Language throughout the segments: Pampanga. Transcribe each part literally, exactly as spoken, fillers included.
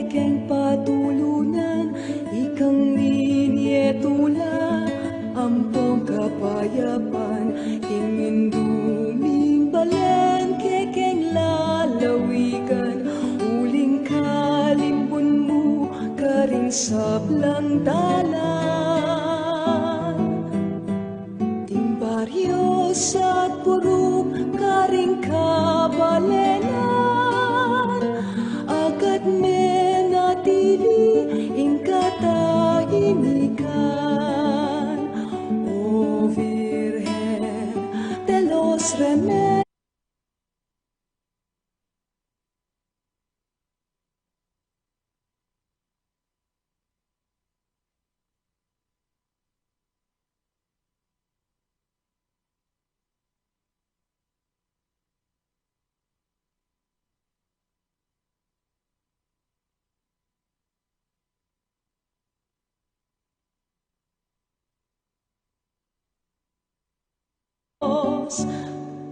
keng patulunan, ikang ninye tula ampong kapayapan, king indu ming balen kekeng lalawigan, uling kalimbun mu karing sablang dalan. Ding baryo at purok karing kabalenan, agad menatili ing katahimikan. O Virgen de los Remedios,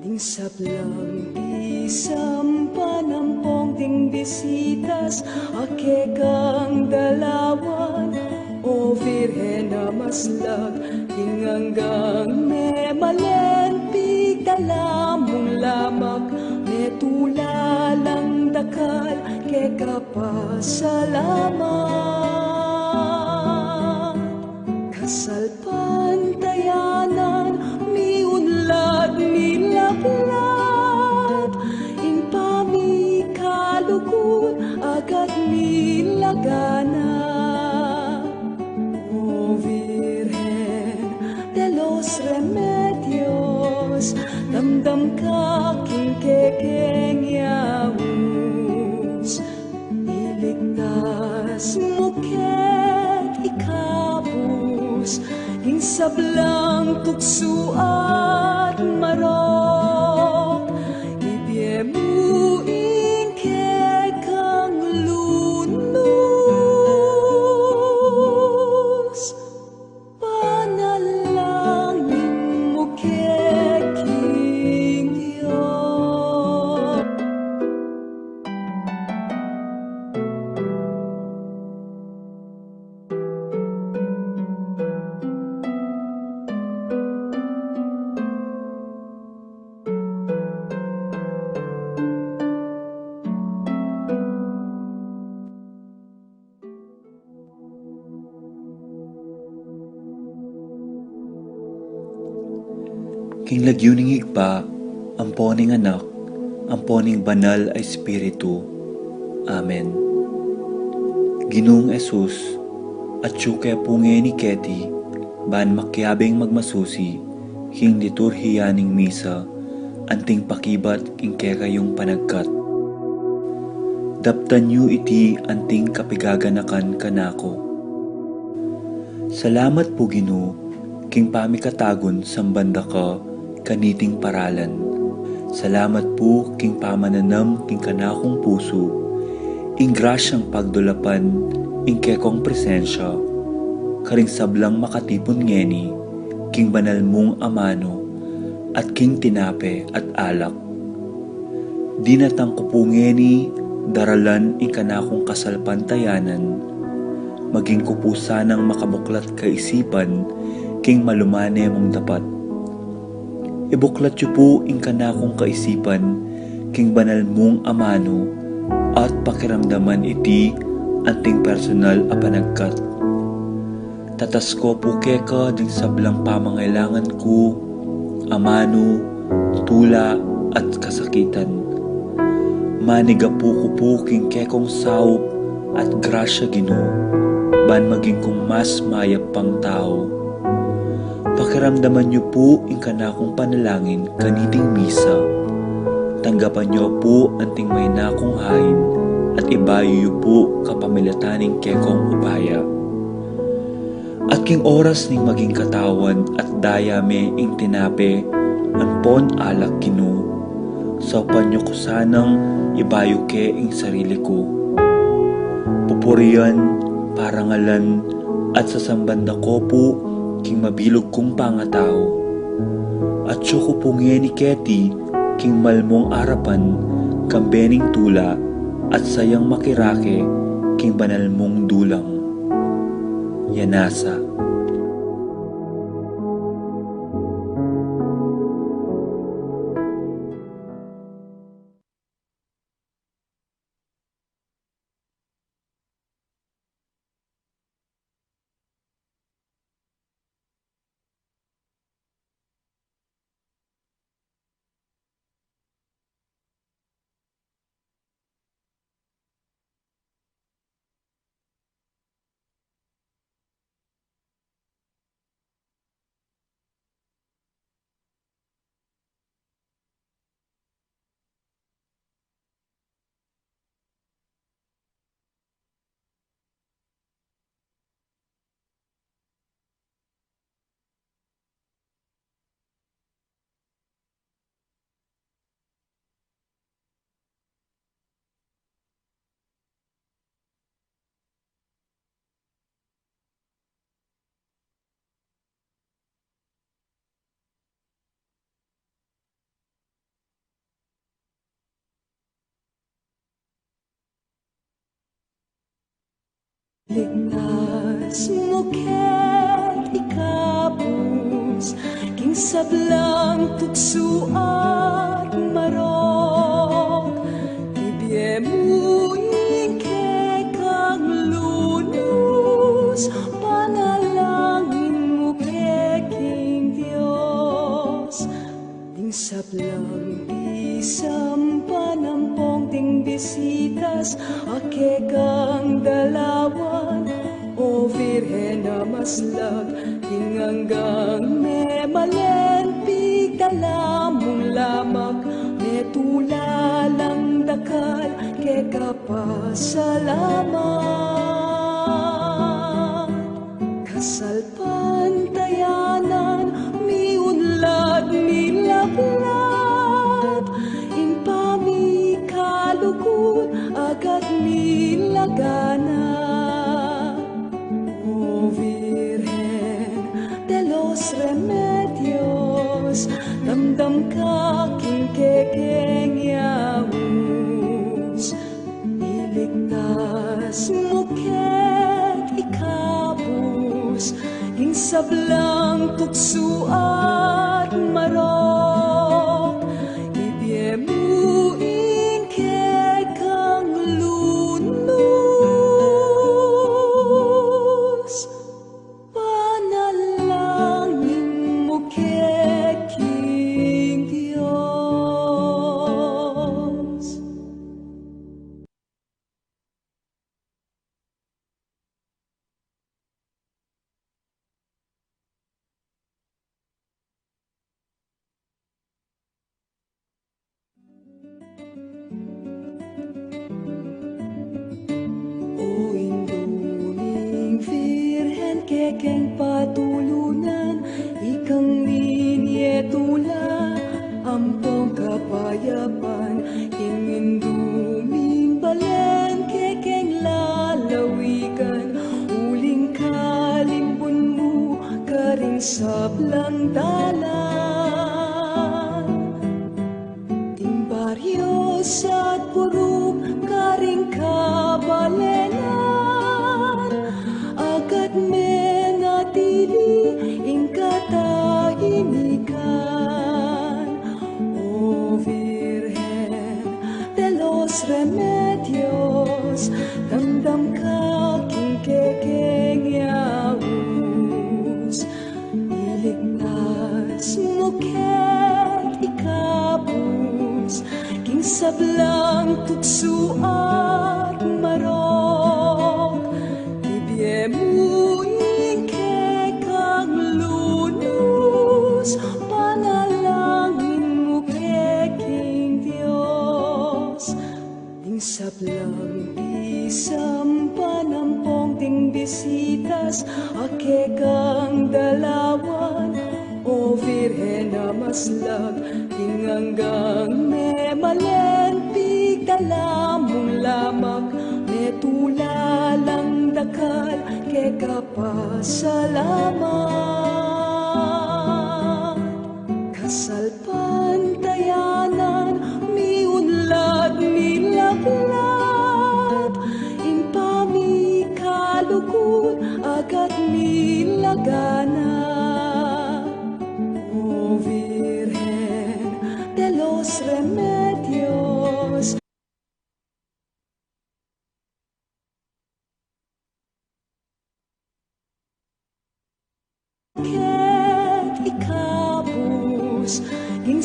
ding sablang pisampan ampong ding bisitas a kekang dalawan. O Virgen a maslag, king anggang memalen pigdala mung lamak, metula lang dakal keka pasalamat. Kasalpantayanan miunlad milaglag, ing pamikalugud agad milaganap. O Virgen de los Remedios, damdam ka king kekeng yaus, iligtas mu keng ikabus king sablang tuksu at marok, ibie mu ing kekang lunus, panalangin mu ke king Dios. King lagyu ning Ibpa, ampo ning Anak, ampo ning Banal a Espiritu. Amen. Ginung Jesus, atyu ke pu ngeni keti, ban makiabing magmasusi king liturhiya ning misa, anting pakibat king kekayung panagkat. Daptan yu iti anting kapigaganakan kanaku. Salamat pu, Ginu, king pamikatagun samban da ka kaniting paralan. Salamat pu king pamananam king kanakung pusu ing grasyang pagdulapan ing kekong presensya karing sablang makatipun ngeni king banal mung amanu at king tinape at alak. Dinatang ku pu ngeni daralan ing kanakung kasalpantayanan, maging ku pu sanang makabuklat kaisipan king malumane mung dapat. Ibuklat yu pu ing kanakung kaisipan king banal mung amanu at pakiramdaman iti anting personal a panagkat. Tatas ko pu keka ding sablang pamangailangan ku, amanu, tula, at kasakitan. Manigapu ku pu king kekong saup at grasya, Ginu, ban maging kung mas mayap pang tau. Pakiramdaman yu pu ing kanakung panalangin kaniting misa. Tanggapan yu pu anting maina kung hain at ibayu yu pu kapamilatan ning kekong upaya. At king oras ning maging katawan at daya me ing tinape ampon alak, Ginu, saupan yu ku sanang ibayu ke ing sarili ku. Pupurian, parangalan, at sasamban da ko pu king mabilug kung pangatau. Atyu ku pu ngeni keti king malmung arapan kambe ning tula at sayang makirake king banal mung dulang. Yanasa. Ligtas mu keng ikabus king sablang tuksu at marok. Ibie mu ing kekang lunus, panalangin mu ke king Dios. Ding sablang pisampan ampong ding bisitas a kekang dalawan, O Virgen a maslag, king anggang memalen pigdala mung lamak, metula lang dakal keka pasalamat. Kasalpantayanan, miunlad, milaglag, ing pamikalugud, agat milaganap. O Virgen de los Remedios, damdam ka king kekeng yaus. Iligtas mu keng ikabus king sablang tuksu at marok. Ibie mu ing kekang lunus, panalangin mu ke king Dios. O Indu ming Virgen, kekeng patulunan, ikang minye tula ampong kapayapan, ing Indu ming balen kekeng lalawigan, uling kalimbun mu karing sablang dalan. Ing baryo at purung karing kabalenan, agat menatili ing katahimikan. O Virgen de los Remedios, damdam ka king kekeng yaus. Iligtas mu keng ikabus king sablang tuksu at marok. Ibie mu ing kekang lunus, panalangin mu ke king Dios. Ding sablang pisampan ampong ding bisitas a kekang dalawan, O Virgen a maslag, king anggang memalen pigdala mung lamak, metula lang dakal keka pasalamat. Kasalpantayanan, miunlad, milaglak, ing pami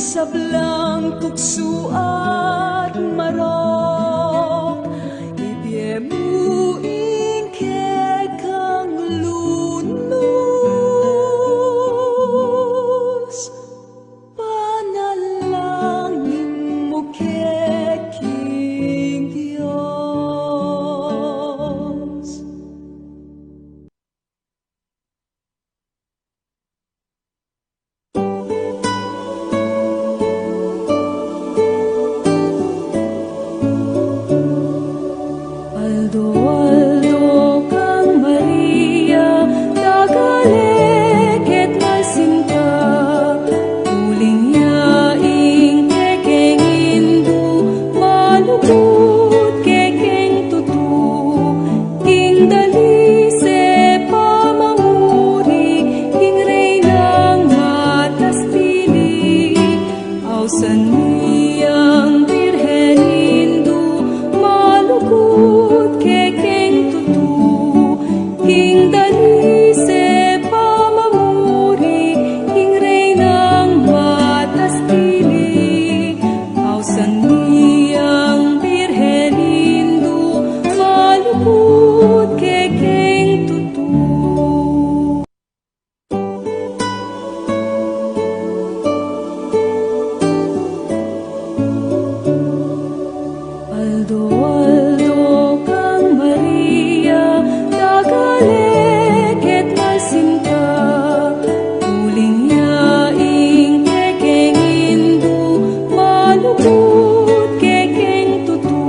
Sablang tuksu at marok, ibie mu ing kekang lunus, panalangin mu ke king Dios. Aldo-aldo kang Maria, tagaleketmal sinta, uling ya ing kekeng Indu, malugud kekeng tutu, king dalise pamamuri, king Reynang matastili, ausan mi yang Birhen Indu, malugud kekeng tutu, king dalise pamamuri, king Reynang matastili, ausan mi yang Birhen Indu, malugud kekeng tutu. Aldo-aldo kang Maria, tagaleketmal sinta, uling ya ing kekeng Indu, malugud kekeng tutu,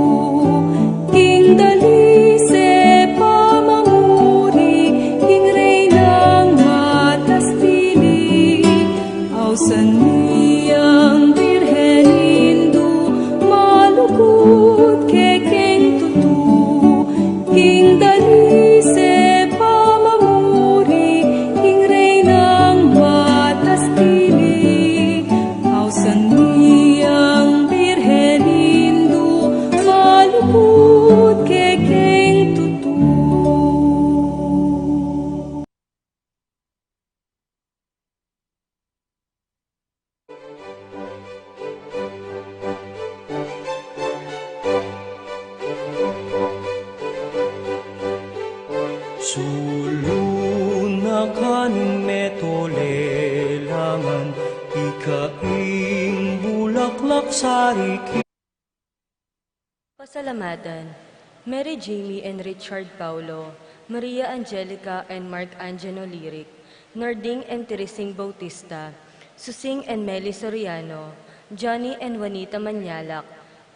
king dalise pamamuri, king Reynang matastili, ausan mi yang Birhen Indu, malugud kekeng tutu, king dalise pamamuri, king Reynang matastili, ausan mi yang Birhen Indu, malugud kekeng tutu. Sulu na ka ning meto lelangan, ika ing bulaklak sari ki- Pasalamatan: Mary Jamie and Richard Paulo, Maria Angelica and Mark Angelo Liric, Narding and Teresing Bautista, Susing and Meli Soriano, Johnny and Juanita Manyalak,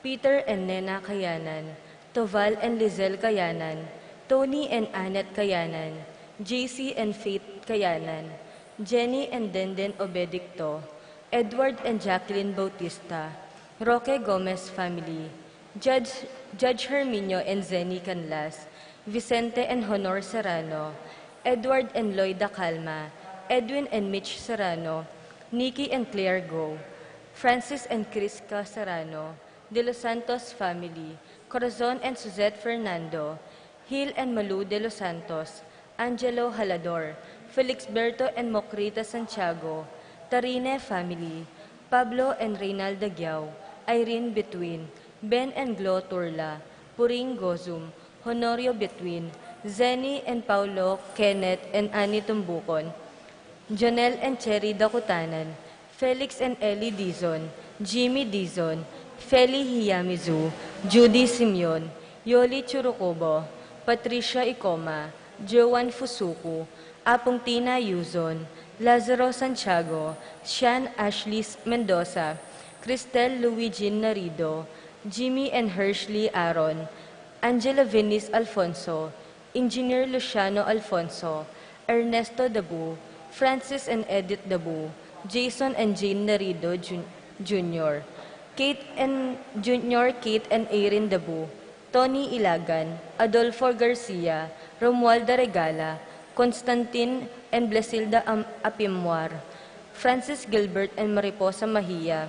Peter and Nena Kayanan, Toval and Lizelle Kayanan, Tony and Annette Kayanan, J C and Faith Kayanan, Jenny and Denden Obedicto, Edward and Jacqueline Bautista, Roque Gomez family, Judge, Judge Herminio and Zenny Canlas, Vicente and Honor Serrano, Edward and Loida Calma, Edwin and Mitch Serrano, Nikki and Claire Go, Francis and Crisca Serrano, De Los Santos family, Corazon and Suzette Fernando, Gil and Malu De Los Santos, Angelo Halador, Felixberto and Mocrita Santiago, Tarine family, Pablo and Reynalda Giao, Irene Between, Ben and Glo Turla, Puring Gozum, Honorio Between, Zenny and Paulo, Kenneth and Annie Tumbucon, Janelle and Cherry Dakutanan, Felix and Ellie Dizon, Jimmy Dizon, Feli Hiyamizu, Judy Simeon, Yoli Churukubo, Patricia Icoma, Joan Fusuku, Apung Tina Yuzon, Lazaro Santiago, Shan Ashley Mendoza, Cristel Luigi Narido, Jimmy and Hershely Aaron, Angela Venice Alfonso, Engineer Luciano Alfonso, Ernesto Dabu, Francis and Edith Dabu, Jason and Jane Narido Jun-, Junior, Kate and Junior, Kate and Erin Dabu, Tony Ilagan, Adolfo Garcia, Romualda Regala, Constantine and Blesilda Am-, Apimuar, Francis Gilbert and Mariposa Mahia,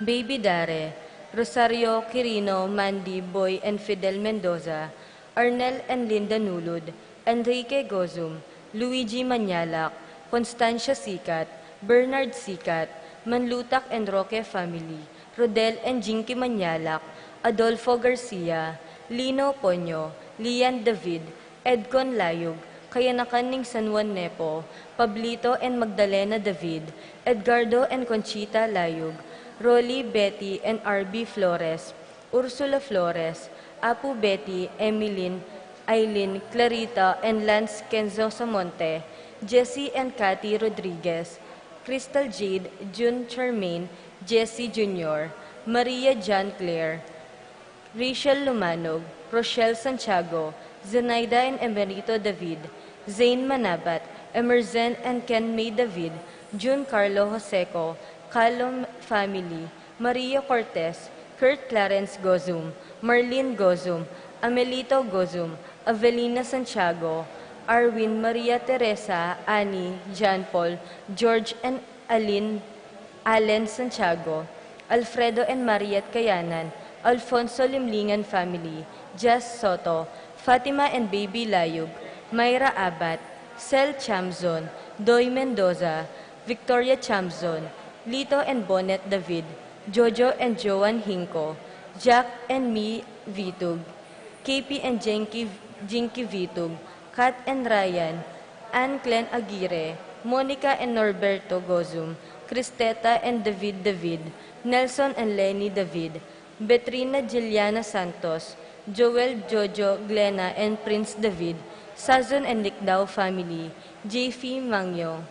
Baby Dare, Rosario Quirino, Mandy, Boy and Fidel Mendoza, Arnel and Linda Nulud, Enrique Gozum, Luigi Manyalak, Constancia Sicat, Bernard Sicat, Manlutak and Roque family, Rodel and Jinky Manyalak, Adolfo Garcia, Lino Ponyo, Lian David, Edcon Layug, kayanakan ning San Juan Nepo, Pablito and Magdalena David, Edgardo and Conchita Layug, Rolly, Betty and R B Flores, Ursula Flores, Apu Betty, Emilyn, Aileen, Clarita and Lance Kenzo Samonte, Jesse and Cathy Rodriguez, Crystal Jade, June Charmaine, Jesse Junior, Maria John Claire, Rachel Lumanog, Rochelle Santiago, Zenaida and Emerito David, Zane Manabat, Emerson and Ken May David, June Carlo Joseco, Calum family, Maria Cortez, Kurt Clarence Gozum, Marlene Gozum, Amelito Gozum, Avelina Santiago, Arwin, Maria Teresa, Annie, John Paul, George and Alin, Allen Santiago, Alfredo and Mariet Kayanan, Alfonso Limlingan family, Jess Soto, Fatima and Baby Layug, Myra Abad, Sel Chamzon, Doy Mendoza, Victoria Chamzon, Lito and Bonnet David, Jojo and Joan Hinco, Jack and Mi Vitug, K P and Jinky, Jinky Vitug, Kat and Ryan, Ann Clen Aguirre, Monica and Norberto Gozum, Cristeta and David David, Nelson and Lenny David, Betrina Juliana Santos, Joel Jojo Glena and Prince David, Sazon and Nicdao family, J F Mangyo,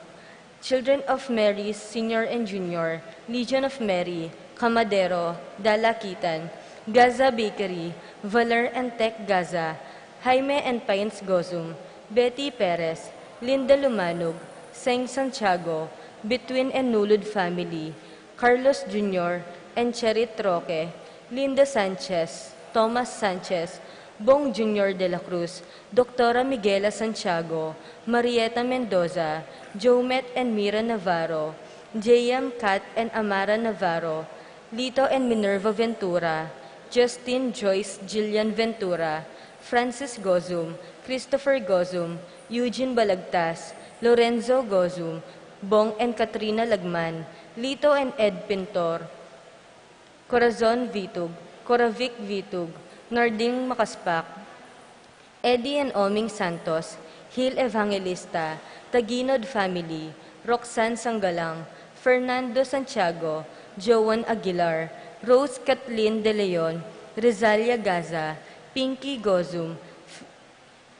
Children of Mary Senior and Junior, Legion of Mary, Camadero, Dalakitan, Gaza Bakery, Valer and Tech Gaza, Jaime and Pines Gozum, Betty Perez, Linda Lumanog, Seng Santiago, Between and Nulud family, Carlos Junior and Cherit Roque, Linda Sanchez, Thomas Sanchez, Bong Junior de la Cruz, Doktora Miguela Santiago, Marieta Mendoza, Jomet and Mira Navarro, J M, Kat and Amara Navarro, Lito and Minerva Ventura, Justin, Joyce, Jillian Ventura, Francis Gozum, Christopher Gozum, Eugene Balagtas, Lorenzo Gozum, Bong and Katrina Lagman, Lito and Ed Pintor, Corazon Vitug, Coravic Vitug, Narding Makaspak, Eddie and Oming Santos, Hil Evangelista, Taginod family, Roxanne Sanggalang, Fernando Santiago, Joan Aguilar, Rose Kathleen De Leon, Rizalia Gaza, Pinky Gozum,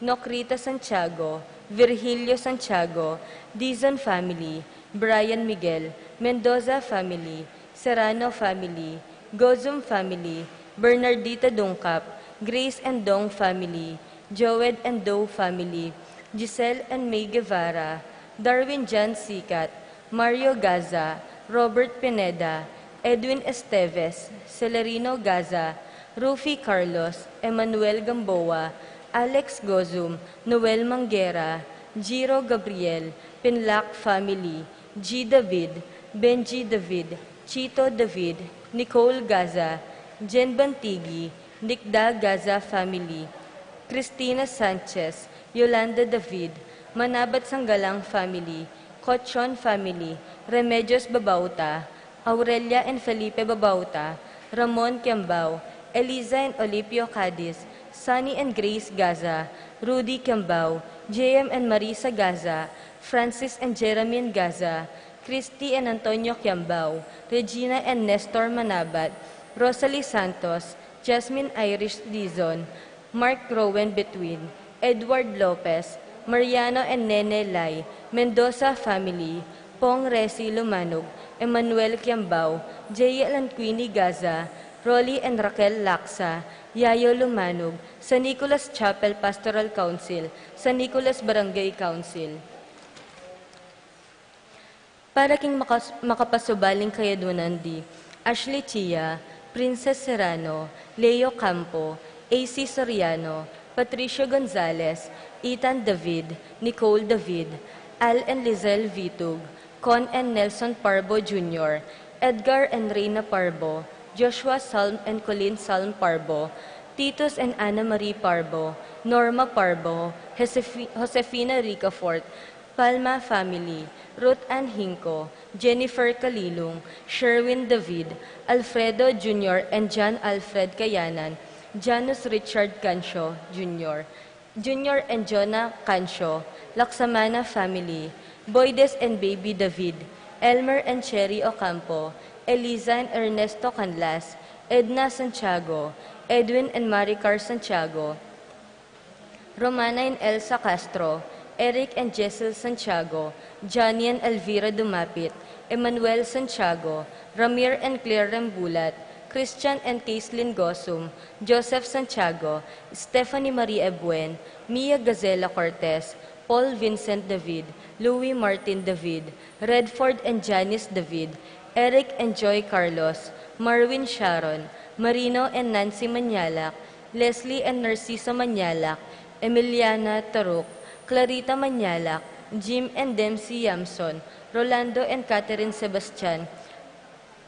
Nocrita Santiago, Virgilio Santiago, Dizon family, Brian Miguel, Mendoza family, Serrano family, Gozum family, Bernardita Dungkap, Grace and Dong family, Joed and Doe family, Giselle and May Guevara, Darwin John Sikat, Mario Gaza, Robert Pineda, Edwin Esteves, Celerino Gaza, Rufy Carlos, Emmanuel Gamboa, Alex Gozum, Noel Manguera, Giro Gabriel, Pinlac family, G David, Benji David, Chito David, Nicole Gaza, Jen Bantigi, Nicda Gaza family, Christina Sanchez, Yolanda David, Manabat Sanggalang family, Cochon family, Remedios Babauta, Aurelia and Felipe Babauta, Ramon Kiambao, Eliza and Olipio Cadiz, Sonny and Grace Gaza, Rudy Kiambao, J M and Marisa Gaza, Francis and Jeremy Gaza, Christy and Antonio Kiambao, Regina and Nestor Manabat, Rosalie Santos, Jasmine Irish Dizon, Mark Rowan Between, Edward Lopez, Mariano and Nene Lai, Mendoza family, Pong Resi Lumanog, Emmanuel Kiambao, J L and Queenie Gaza, Rolly and Raquel Laksa, Yayo Lumanog, San Nicolas Chapel Pastoral Council, San Nicolas Barangay Council. Para king makas-, makapasubaling kayadwanan di, Ashley Chia, Princess Serrano, Leo Campo, A C Soriano, Patricio Gonzalez, Ethan David, Nicole David, Al and Lizelle Vitug, Con and Nelson Parbo Junior, Edgar and Reina Parbo, Joshua Salm and Colleen Salm Parbo, Titus and Anna Marie Parbo, Norma Parbo, Josefi-, Josefina Ricafort, Palma family, Ruth Ann Hinco, Jennifer Kalilung, Sherwin David, Alfredo Junior and John Alfred Kayanan, Janus Richard Cancio Junior, Junior and Jonah Cancio, Laksamana family, Boydes and Baby David, Elmer and Cherry Ocampo, Eliza and Ernesto Canlas, Edna Santiago, Edwin and Maricar Santiago, Romana and Elsa Castro, Eric and Jessel Santiago, Johnny and Elvira Dumapit, Emmanuel Santiago, Ramir and Claire Rembulat, Christian and Caislin Gosum, Joseph Santiago, Stephanie Marie Ebuen, Mia Gazela Cortez, Paul Vincent David, Louis Martin David, Redford and Janice David, Eric and Joy Carlos, Marwin Sharon, Marino and Nancy Manyalak, Leslie and Narciso Manyalak, Emiliana Taruk, Clarita Manyalak, Jim and Dempsey Yamson, Rolando and Catherine Sebastian,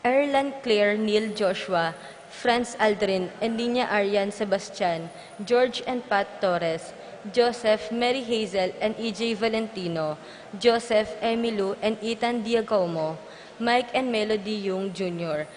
Erland Claire Neil Joshua, Franz Aldrin and Nina Arian Sebastian, George and Pat Torres, Joseph, Mary Hazel and E J Valentino, Joseph, Emilu and Ethan Diacomo, Mike and Melody Young Junior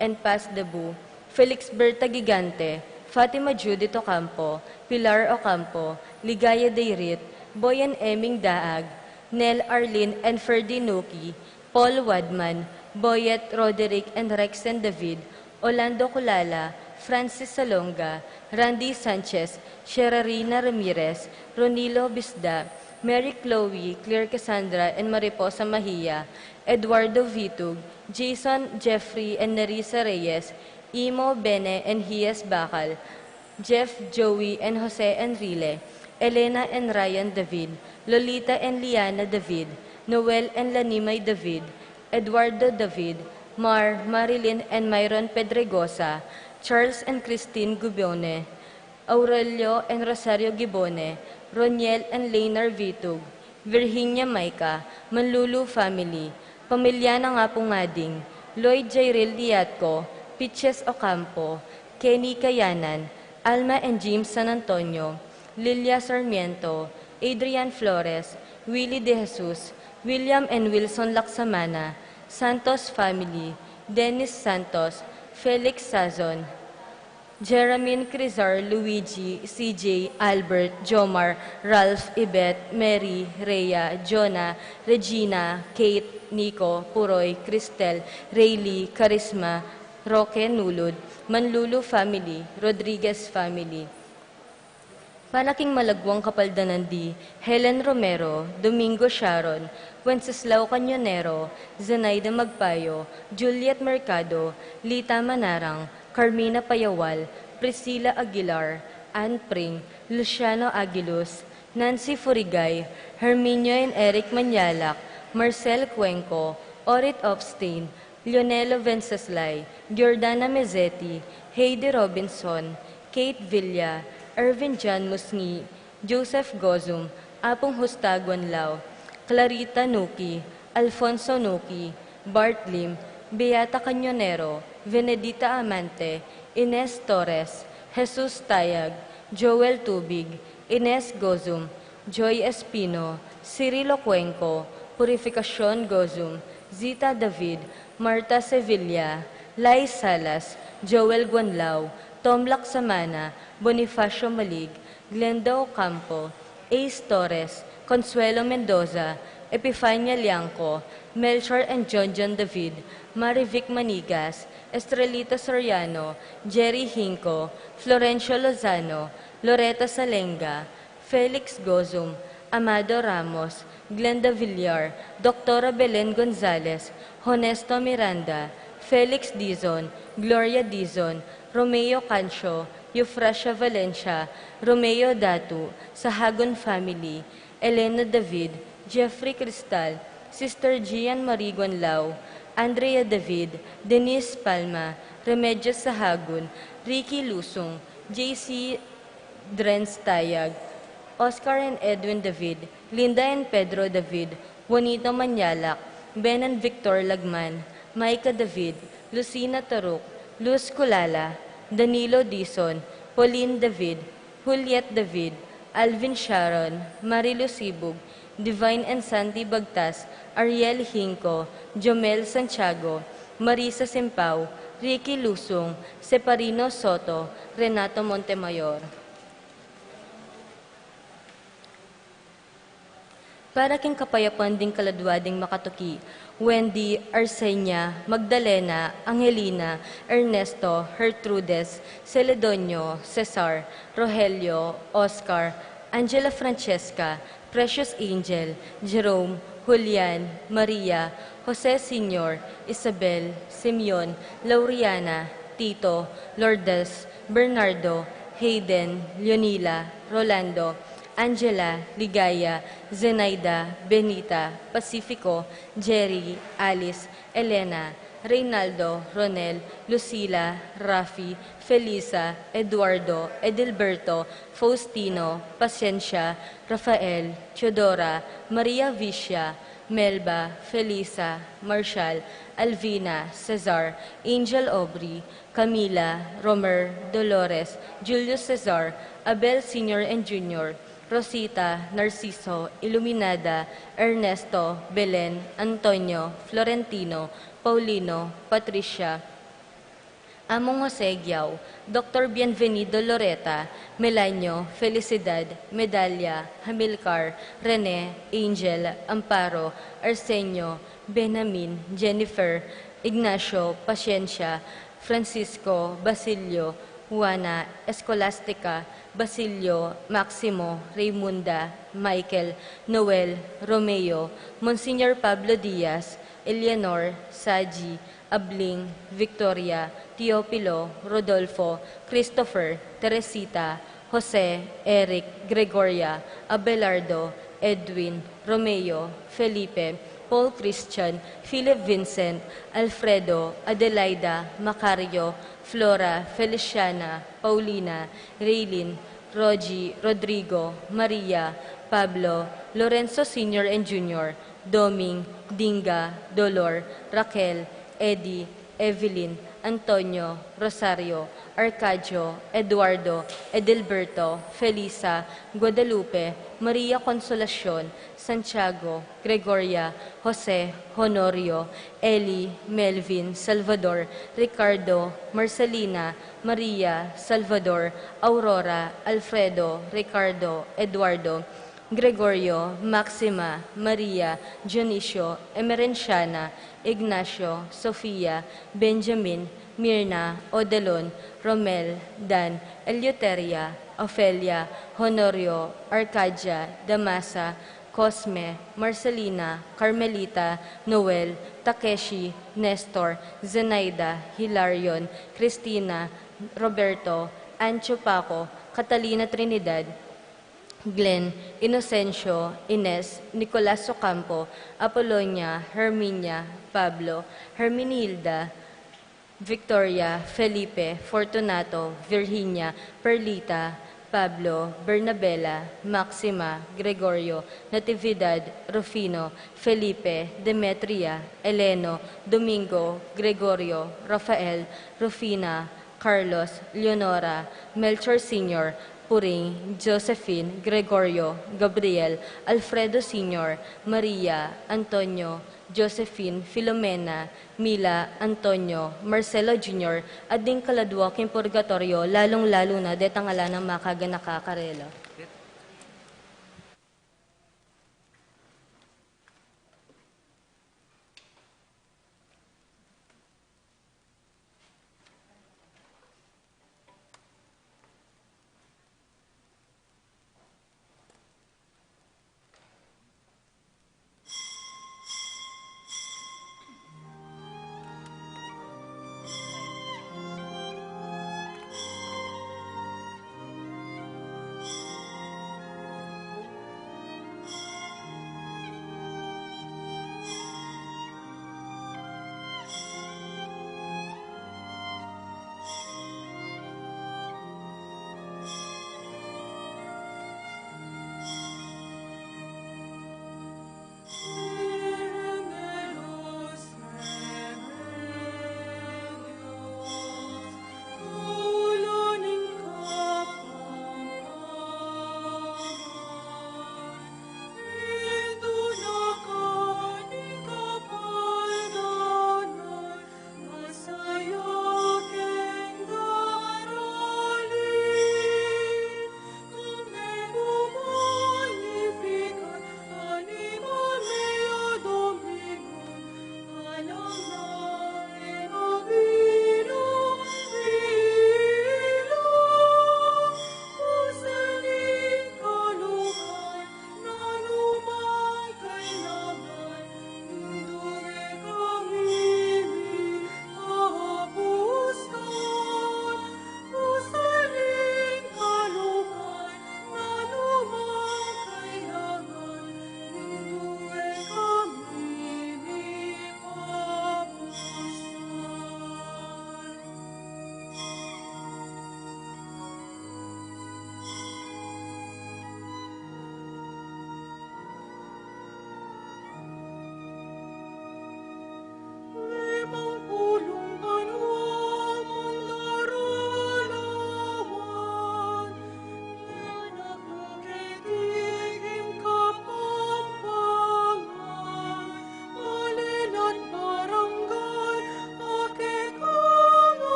and Paz Debu, Felix Berta Gigante, Fatima Judith Ocampo, Pilar Ocampo, Ligaya Dayrit, Boy and Eming Daag, Nel Arlene and Ferdy Nuki, Paul Wadman, Boyet Roderick and Rexen David, Orlando Culala, Francis Salonga, Randy Sanchez, Sherarina Ramirez, Ronilo Bisda, Mary Chloe, Claire Cassandra and Mariposa Mahia, Eduardo Vitug, Jason, Jeffrey and Nerissa Reyes, Imo, Bene and Hias Bacal, Jeff, Joey and Jose Enrile, Elena and Ryan David, Lolita and Liana David, Noel and Lanimay David, Eduardo David, Mar, Marilyn and Myron Pedregosa, Charles and Christine Gubione, Aurelio and Rosario Gibone, Roniel and Leynar Vitug, Virginia Maica, Manlulu family, pamilya ng Apung Ading, Lloyd Jairil Diatco, Pitches Ocampo, Kenny Kayanan, Alma and James San Antonio, Lilia Sarmiento, Adrian Flores, Willie De Jesus, William and Wilson Laksamana, Santos family, Dennis Santos, Felix Sazon, Jeramin Crizar, Luigi, C J, Albert, Jomar, Ralph, Ibet, Mary, Rhea, Jonah, Regina, Kate, Nico, Puroy, Cristel, Rayleigh, Charisma, Roque, Nulud, Manlulu family, Rodriguez family. Panaking malagwang kapaldanan di Helen Romero, Domingo Sharon, Wenceslao Cañonero, Zenaida Magpayo, Juliet Mercado, Lita Manarang, Carmina Payawal, Priscilla Aguilar, Ann Pring, Luciano Aguiluz, Nancy Furigay, Herminio and Eric Manyalak, Marcel Cuenco, Orit Opstein, Leonelo Venceslay, Giordana Mezzetti, Heidi Robinson, Kate Villa, Ervin John Musngi, Joseph Gozum, Apung Justa Guanlao, Clarita Nuki, Alfonso Nuki, Bart Lim, Beata Cañonero, Venedita Amante, Ines Torres, Jesus Tayag, Joel Tubig, Ines Gozum, Joy Espino, Cirilo Cuenco, Purificacion Gozum, Zita David, Marta Sevilla, Lai Salas, Joel Guanlao, Tom Laksamana, Bonifacio Malig, Glenda Ocampo, Ace Torres, Consuelo Mendoza, Epifania Liangco, Melchor and John John David, Marivic Manigas, Estrelita Soriano, Jerry Hinco, Florencio Lozano, Loreta Salenga, Felix Gozum, Amado Ramos, Glenda Villar, Doktora Belen Gonzalez, Honesto Miranda, Felix Dizon, Gloria Dizon, Romeo Cancio, Eufrasia Valencia, Romeo Datu, Sahagun family, Elena David, Jeffrey Cristal, Sister Gian Marie Guanlao, Andrea David, Denise Palma, Remedios Sahagun, Ricky Lusung, J C Drenz Tayag, Oscar and Edwin David, Linda and Pedro David, Juanito Manyalak, Ben and Victor Lagman, Micah David, Lucina Taruk, Luz Culala, Danilo Dizon, Pauline David, Juliet David, Alvin Sharon, Marilu Sibug, Divine and Sandy Bagtas, Ariel Hinco, Jomel Santiago, Marisa Simpao, Ricky Lusung, Separino Soto, Renato Montemayor. Para king kapayapan ding kaladwa ding makatuki, Wendy Arsenia, Magdalena, Angelina, Ernesto, Gertrudes, Celedonio, Cesar, Rogelio, Oscar, Angela Francesca, Precious Angel, Jerome, Julian, Maria, Jose Senior, Isabel, Simeon, Lauriana, Tito, Lourdes, Bernardo, Hayden, Leonila, Rolando, Angela, Ligaya, Zenaida, Benita, Pacifico, Jerry, Alice, Elena, Reynaldo, Ronel, Lucila, Rafi, Felisa, Eduardo, Edilberto, Faustino, Pasencia, Rafael, Teodora, Maria Vicia, Melba, Felisa, Marshall, Alvina, Cesar, Angel Aubrey, Camila, Romer, Dolores, Julius Cesar, Abel Senior and Junior, Rosita, Narciso, Iluminada, Ernesto, Belen, Antonio, Florentino, Paulino, Patricia, Among Jose Giao, Doktor Bienvenido Loreta, Melanio, Felicidad, Medalia, Hamilcar, Rene, Angel, Amparo, Arsenio, Benjamin, Jennifer, Ignacio, Pacientia, Francisco, Basilio, Juana, Escolastica, Basilio, Maximo, Raymunda, Michael, Noel, Romeo, Monsignor Pablo Diaz, Eleanor, Saji, Abling, Victoria, Teofilo, Rodolfo, Christopher, Teresita, Jose, Eric, Gregoria, Abelardo, Edwin, Romeo, Felipe, Paul Christian, Philip Vincent, Alfredo, Adelaida, Macario, Flora, Feliciana, Paulina, Raylin, Rogie, Rodrigo, Maria, Pablo, Lorenzo Senior and Junior, Doming, Dinga, Dolor, Raquel, Eddie, Evelyn, Antonio, Rosario, Arcadio, Eduardo, Edilberto, Felisa, Guadalupe, Maria Consolacion, Santiago, Gregoria, Jose, Honorio, Eli, Melvin, Salvador, Ricardo, Marcelina, Maria, Salvador, Aurora, Alfredo, Ricardo, Eduardo, Gregorio, Maxima, Maria, Dionisio, Emerenciana, Ignacio, Sofia, Benjamin, Mirna, Odelon, Romel, Dan, Eleuteria, Ofelia, Honorio, Arcadia, Damasa, Cosme, Marcelina, Carmelita, Noel, Takeshi, Nestor, Zenaida, Hilarion, Cristina, Roberto, Ancho Paco, Catalina Trinidad, Glenn, Inocencio, Ines, Nicolas Ocampo, Apolonia, Herminia, Pablo, Herminilda, Victoria, Felipe, Fortunato, Virginia, Perlita, Pablo, Bernabela, Maxima, Gregorio, Natividad, Rufino, Felipe, Demetria, Eleno, Domingo, Gregorio, Rafael, Rufina, Carlos, Leonora, Melchor Senior, Puring, Josephine, Gregorio, Gabriel, Alfredo Senior, Maria, Antonio, Josephine, Filomena, Mila, Antonio, Marcelo Junior, at ding kaladwa king purgatoryo, lalung-lalu na detang ala nang makaganaka karela.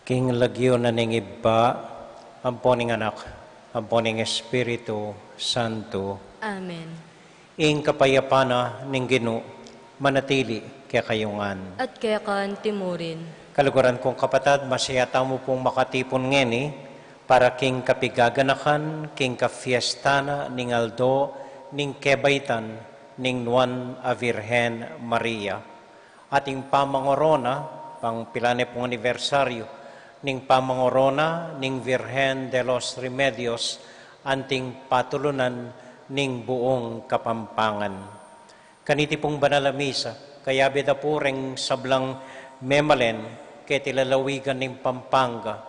King lagyu na ning Ibpa, ampo ning Anak, ampo ning Espiritu Santo. Amen. Ing kapayapan na ning Ginu, manatili kekayu ngan. At keka antimurin. Kaluguran kung kapatad, masaya tamu pung makatipun ngeni para king kapigaganakan, king kafiesta na ning aldo ning kebaitan ning Nuan a Virgen Maria. At ing pamangorona, pang pilan ne pung anibersaryu ning pamangorona ning Virgen de los Remedios, anting patulunan ning buung Kapampangan. Kaniti pung banal a misa, kayabe da pu reng sablang memalen keti lalawigan ning Pampanga.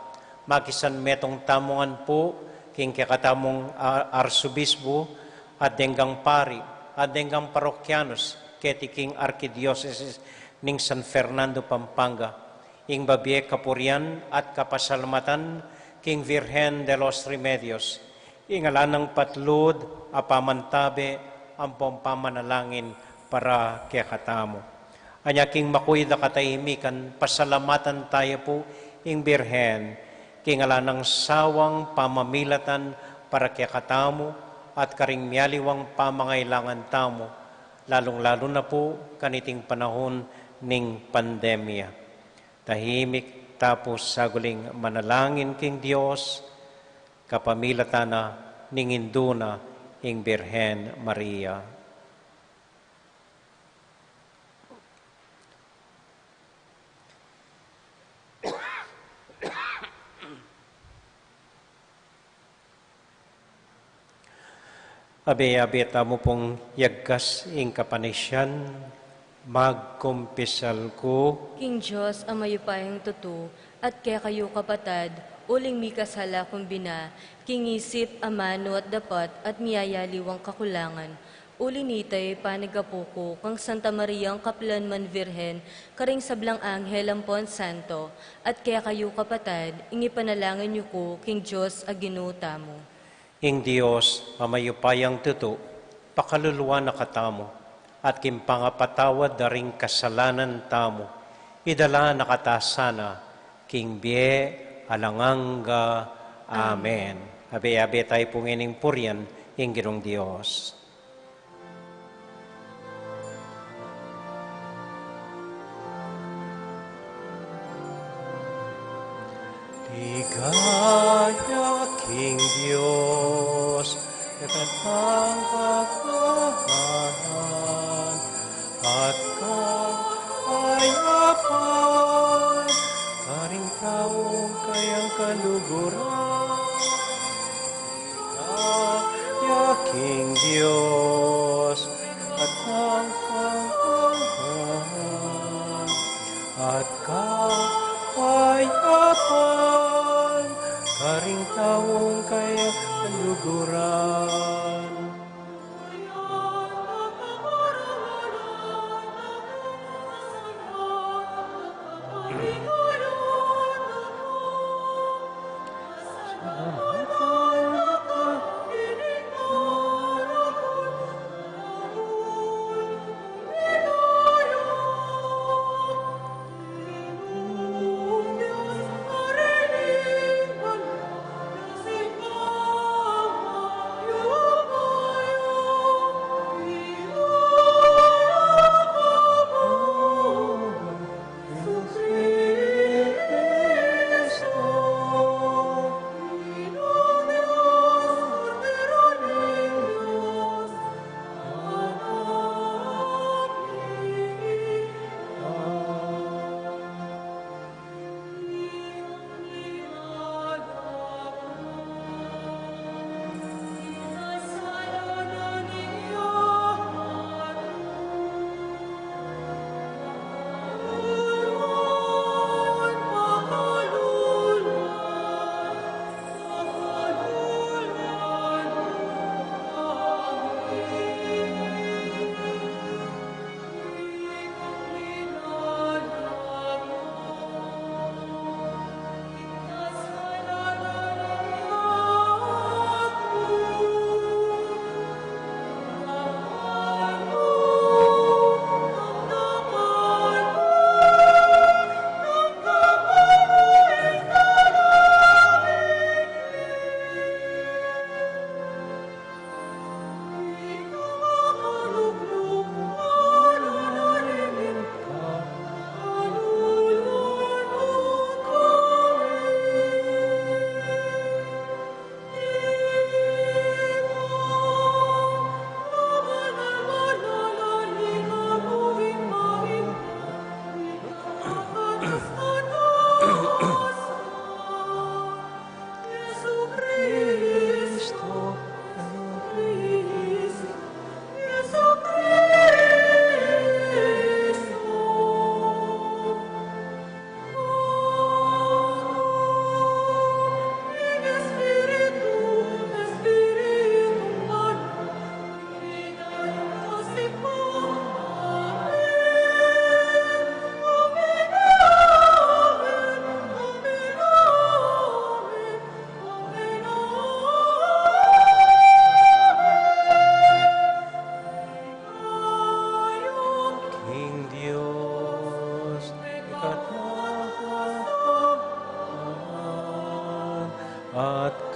Makisanmetung tamu ngan pu king kekatamung a-, arsobisbu at denggang pari at denggang parokyanus keti king arkidiosesis ning San Fernando, Pampanga, ing babie kapurian at kapasalamatan king Virgen de los Remedios, ing alang patlud a pamantabe ampong pamanalangin para kekatamu. Anya king makuid a katahimikan, pasalamatan tamu pu ing Birhen, king alang sawang pamamilatan para kekatamu at karing mialiwang pamangailangan tamu, lalung-lalu na pu kaniting panahun ning pandemya. Tahimik tapu saguling manalangin king Dios, kapamilatan na ning Indu na ing Birhen Maria. Abe-abe tamu pung yagkas ing kapanisian, magkumpisal ku. King Dios a mayupayang tutu, at kekayu kapatad, uling mikasala kung bina, king isip, amanu at dapat, at miyayaliwang kakulangan. Uli nita, panyawad ku kang Santa Mariang kapilan man Virgen, karing sablang anghel ampon santo, at kekayu kapatad, ing ipanalangin yu ku king Dios a Ginu tamu. Ing Dios a mayupayang tutu, pakaluluan na katamu, at king pangapatawad da ring kasalanan tamu, idala na kata sana king bie alang angga. Amen. Amen. Abe-abe tamu pu ngening purian ing Ginung Dios. Ligaya king Dios, kekatang kapayapan, at kapayapan, karing taung kayang kaluguran. Ligaya king Dios, at kapayapan, at kapayapan, karing taung kayang kaluguran.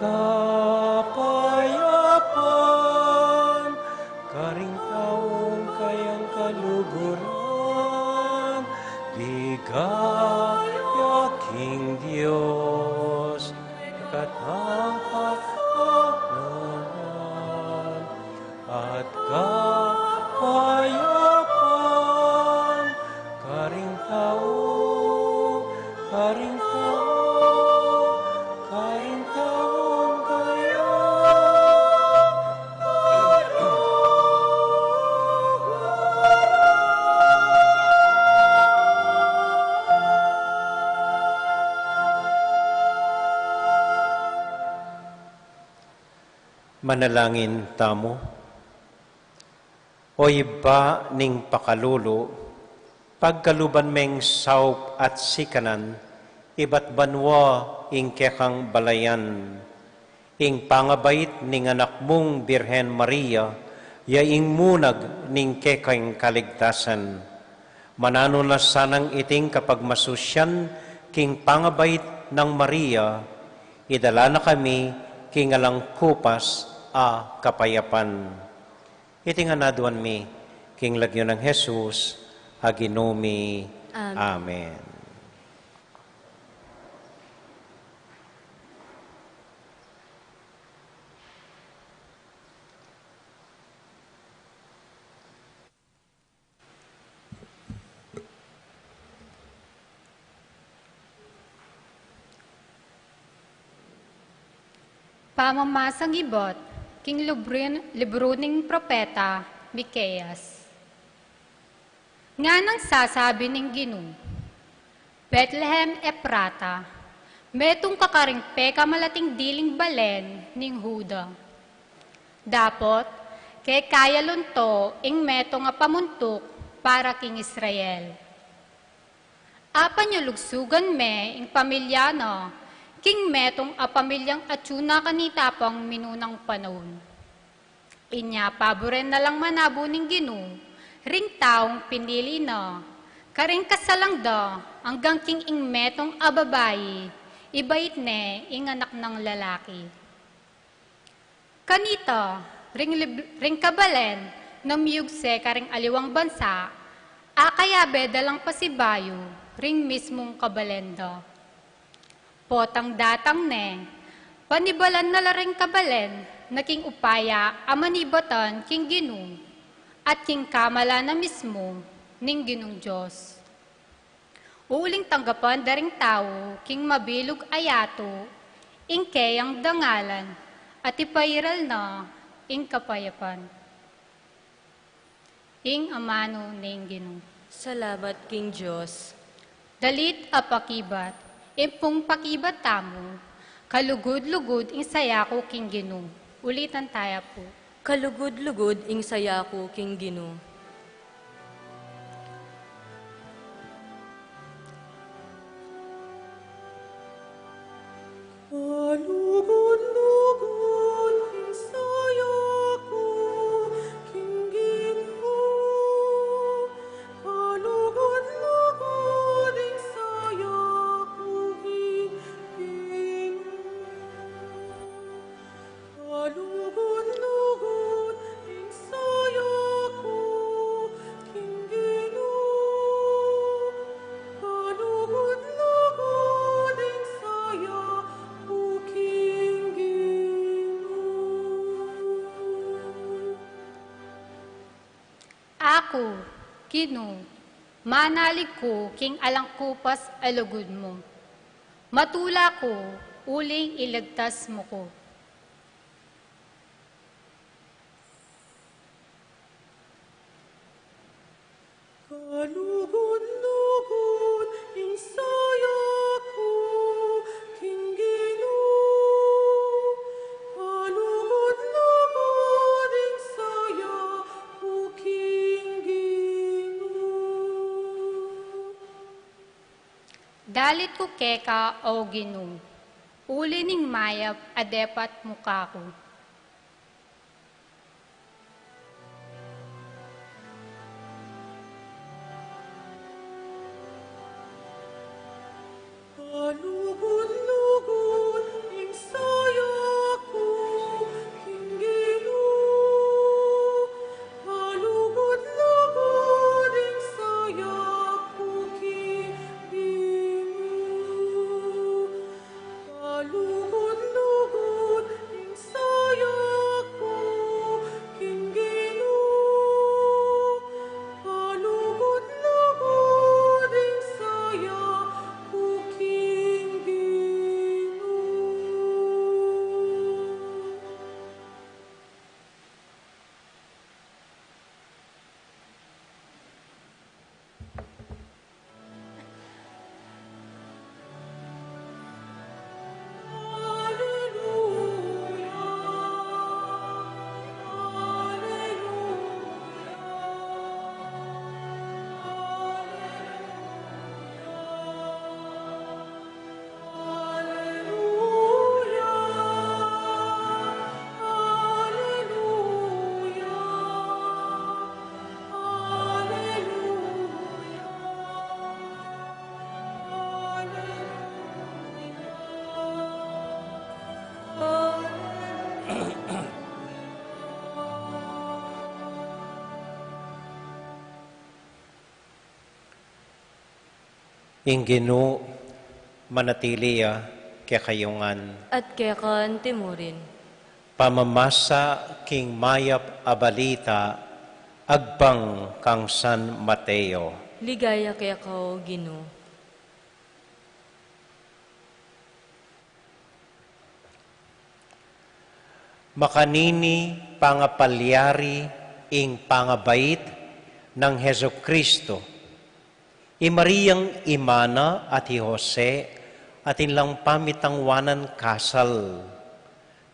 Kapayapan karing taung kayang kaluguran, ligaya king Dios, katapatan at kapayapan karing tau, karing tau, karing taung kayang kaluguran. Manalangin tamu. O Ibpa ning pakalulu, pagkaluban meng saup at sikanan ibat banua ing kekang balayan, ing pangabait ning anak mung Birhen Maria, ya ing munag ning kekang kaligtasan. Mananu na sanang iting kapagmasusian king pangabait nang Maria, idala na kami king alang kupas a kapayapan. Iti ngan aduan mi king lagyu nang Jesus a Ginu mi. Amen. Amen. Pamamasang ibat king librin-, libru ning propeta Miqueas. Nganang sasabi ning Ginu, Betlehem Efrata, metung ka karing pekamalating diling balen ning Juda. Dapot, keka ya lunto ing metung a pamuntuk para king Israel. Apanyalugsugan me ing pamilya na king metung a pamilyang atyu na kanita pang minunang panaun. Inya paburen na lang manabu ning Ginu ring taung pinili na, karing kasalang da anggang king ing metung a babai, ibait ne ing anak nang lalaki. Kanita, ring lib-, ring kabalen na miyugse karing aliwang bansa, akayabe da lang pasibayu ring mismung kabalen da. Potang datang ne, panibalan na la ring kabalen na king upaya a manibatan king Ginu, at king kamalan na mismu ning Ginung Dios. Uling tanggapan da ring tau king mabilug a yatu ing keyang dangalan, at ipairal na ing kapayapan. Ing amanu ning Ginu. Salamat king Dios. Dalit a pakibat, impung pakibat tamu, kalugud-lugud ing saya ku king Ginu. Ulitan taya pu. Kalugud-lugud ing saya ku king Ginu. Kalugud-lugud ing saya ku king Ginu. Kalugud-lugud ing saya ku king Ginu. Kalugud-lugud ing saya ku king Ginu. Kalugud-lugud ing saya ku king Ginu. Aku, Ginu, manalig ku king alang kupas a lugud mu. Matula ku, uling iligtas mu ku. Kalugud-lugud ing saya ku king Ginu. Kalugud-lugud ing saya ku king Ginu. Dalit ku keka, o Ginu, uli ning mayap a depat mu kaku. Kalugud-lugud ing saya Ing Ginu manatili ya kekayu ngan. At keka antimurin. Pamamasa king mayap a balita agpang kang San Mateo. Ligaya keka, O Ginu. Makanini pangapalyari ing pangabait nang Jesucristo. I Mariang ima na at i Jose atin lang pamitangwanan kasal.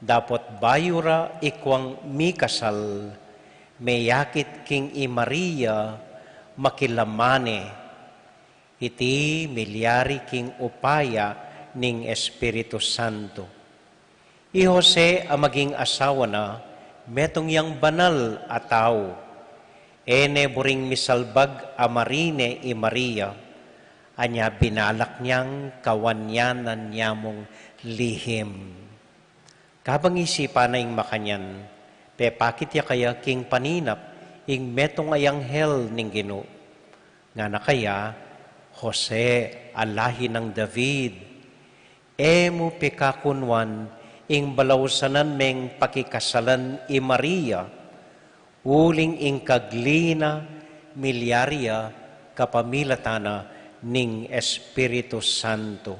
Dapot bayu ra ikwang mikasal, meyakit king i Maria makilamane. Iti milyari king upaya ning Espiritu Santo. I Jose a maging asawa na, metung yang banal a tau. E ne buring misalbag a marine i Maria, anya binalak nyang kawanyanan ya mung lihim. Kabang isipan na ing makanyan, pepakit ya kaya king paninap ing metung a anghel ning Ginu. Ngana kaya, Jose a lahi nang David, e mu pikakunwan ing balausanan meng pakikasalan i Maria, uling ing kagli na milyari ya kapamilatan na ning Espiritu Santo.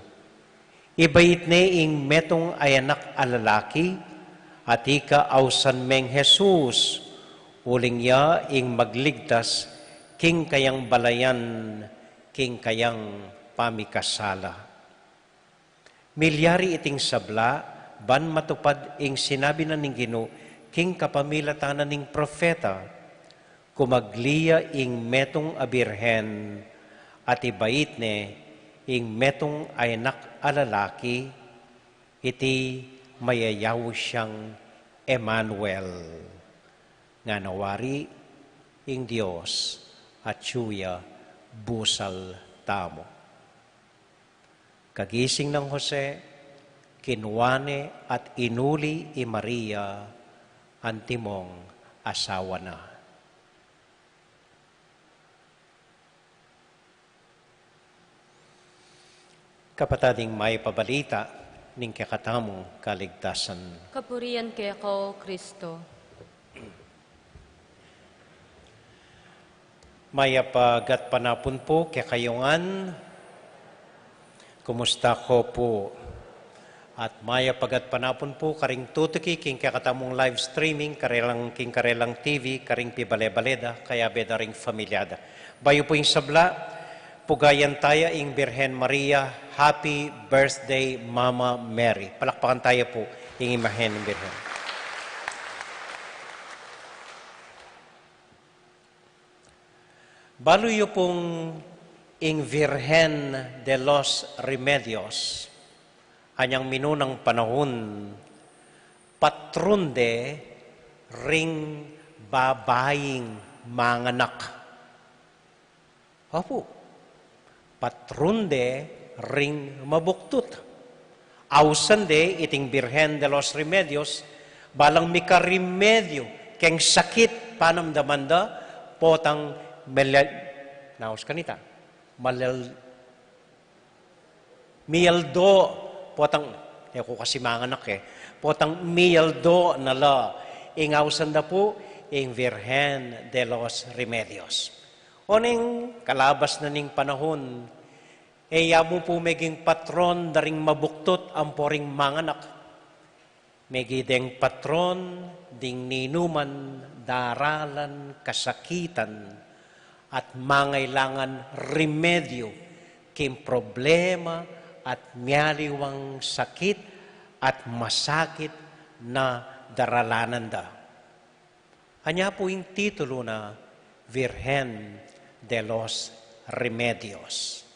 Ibait ne ing metung a anak a lalaki, at ika ausan meng Jesus, uling ya ing magligtas king kayang balayan, king kayang pamikasala. Milyari iting sabla, ban matupad ing sinabi na ning Ginu king kapamilatan na ning propeta, kumagli ya ing metung a birhen, at ibait ne ing metung a anak a lalaki, iti mayayaus yang Emmanuel. Ngana wari ing Dios atyu ya busal tamu. Kagising nang Jose, kinua ne at inuli i Maria antimong asawa na. Kapatad, ing mayap a balita ning kekatamung kaligtasan. Kapurian keka, O Kristo. Mayap a gatpanapun pu kekayu ngan. Kumusta ko pu? At mayap a gatpanapun pu karing tutuki king kekatamung live streaming, karelang, king karelang T V, karing pibale-bale da, kayabe da ring familia da. Bayu pu ing sabla, pugayan taya ing Birhen Maria, Happy Birthday, Mama Mary. Palakpakan taya pu ing imahen ning Birhen. Balu yu pung ing Virgen de los Remedios, anyang minunang panahun, patron de ring babaing manganak. Opu, patron de ring mabuktut. Ausan de iting Birhen de los Remedios, balang mika remedyu keng sakit panamdaman da, potang melel-, naus kanita, malel-, miyaldo, potang, e ku kasi manganak e, potang miyaldo na la, ing ausan da pu, ing Virgen de los Remedios. Oneng kalabas na ning panahun, e ya mu pu meging patron da ring mabuktut ampo ring manganak. Meging deng patron ding ninuman daralan kasakitan at mangailangan remedyu king problema at mialiwang sakit at masakit na daralanan da. Anya pu ing titulu na Virgen de los Remedios.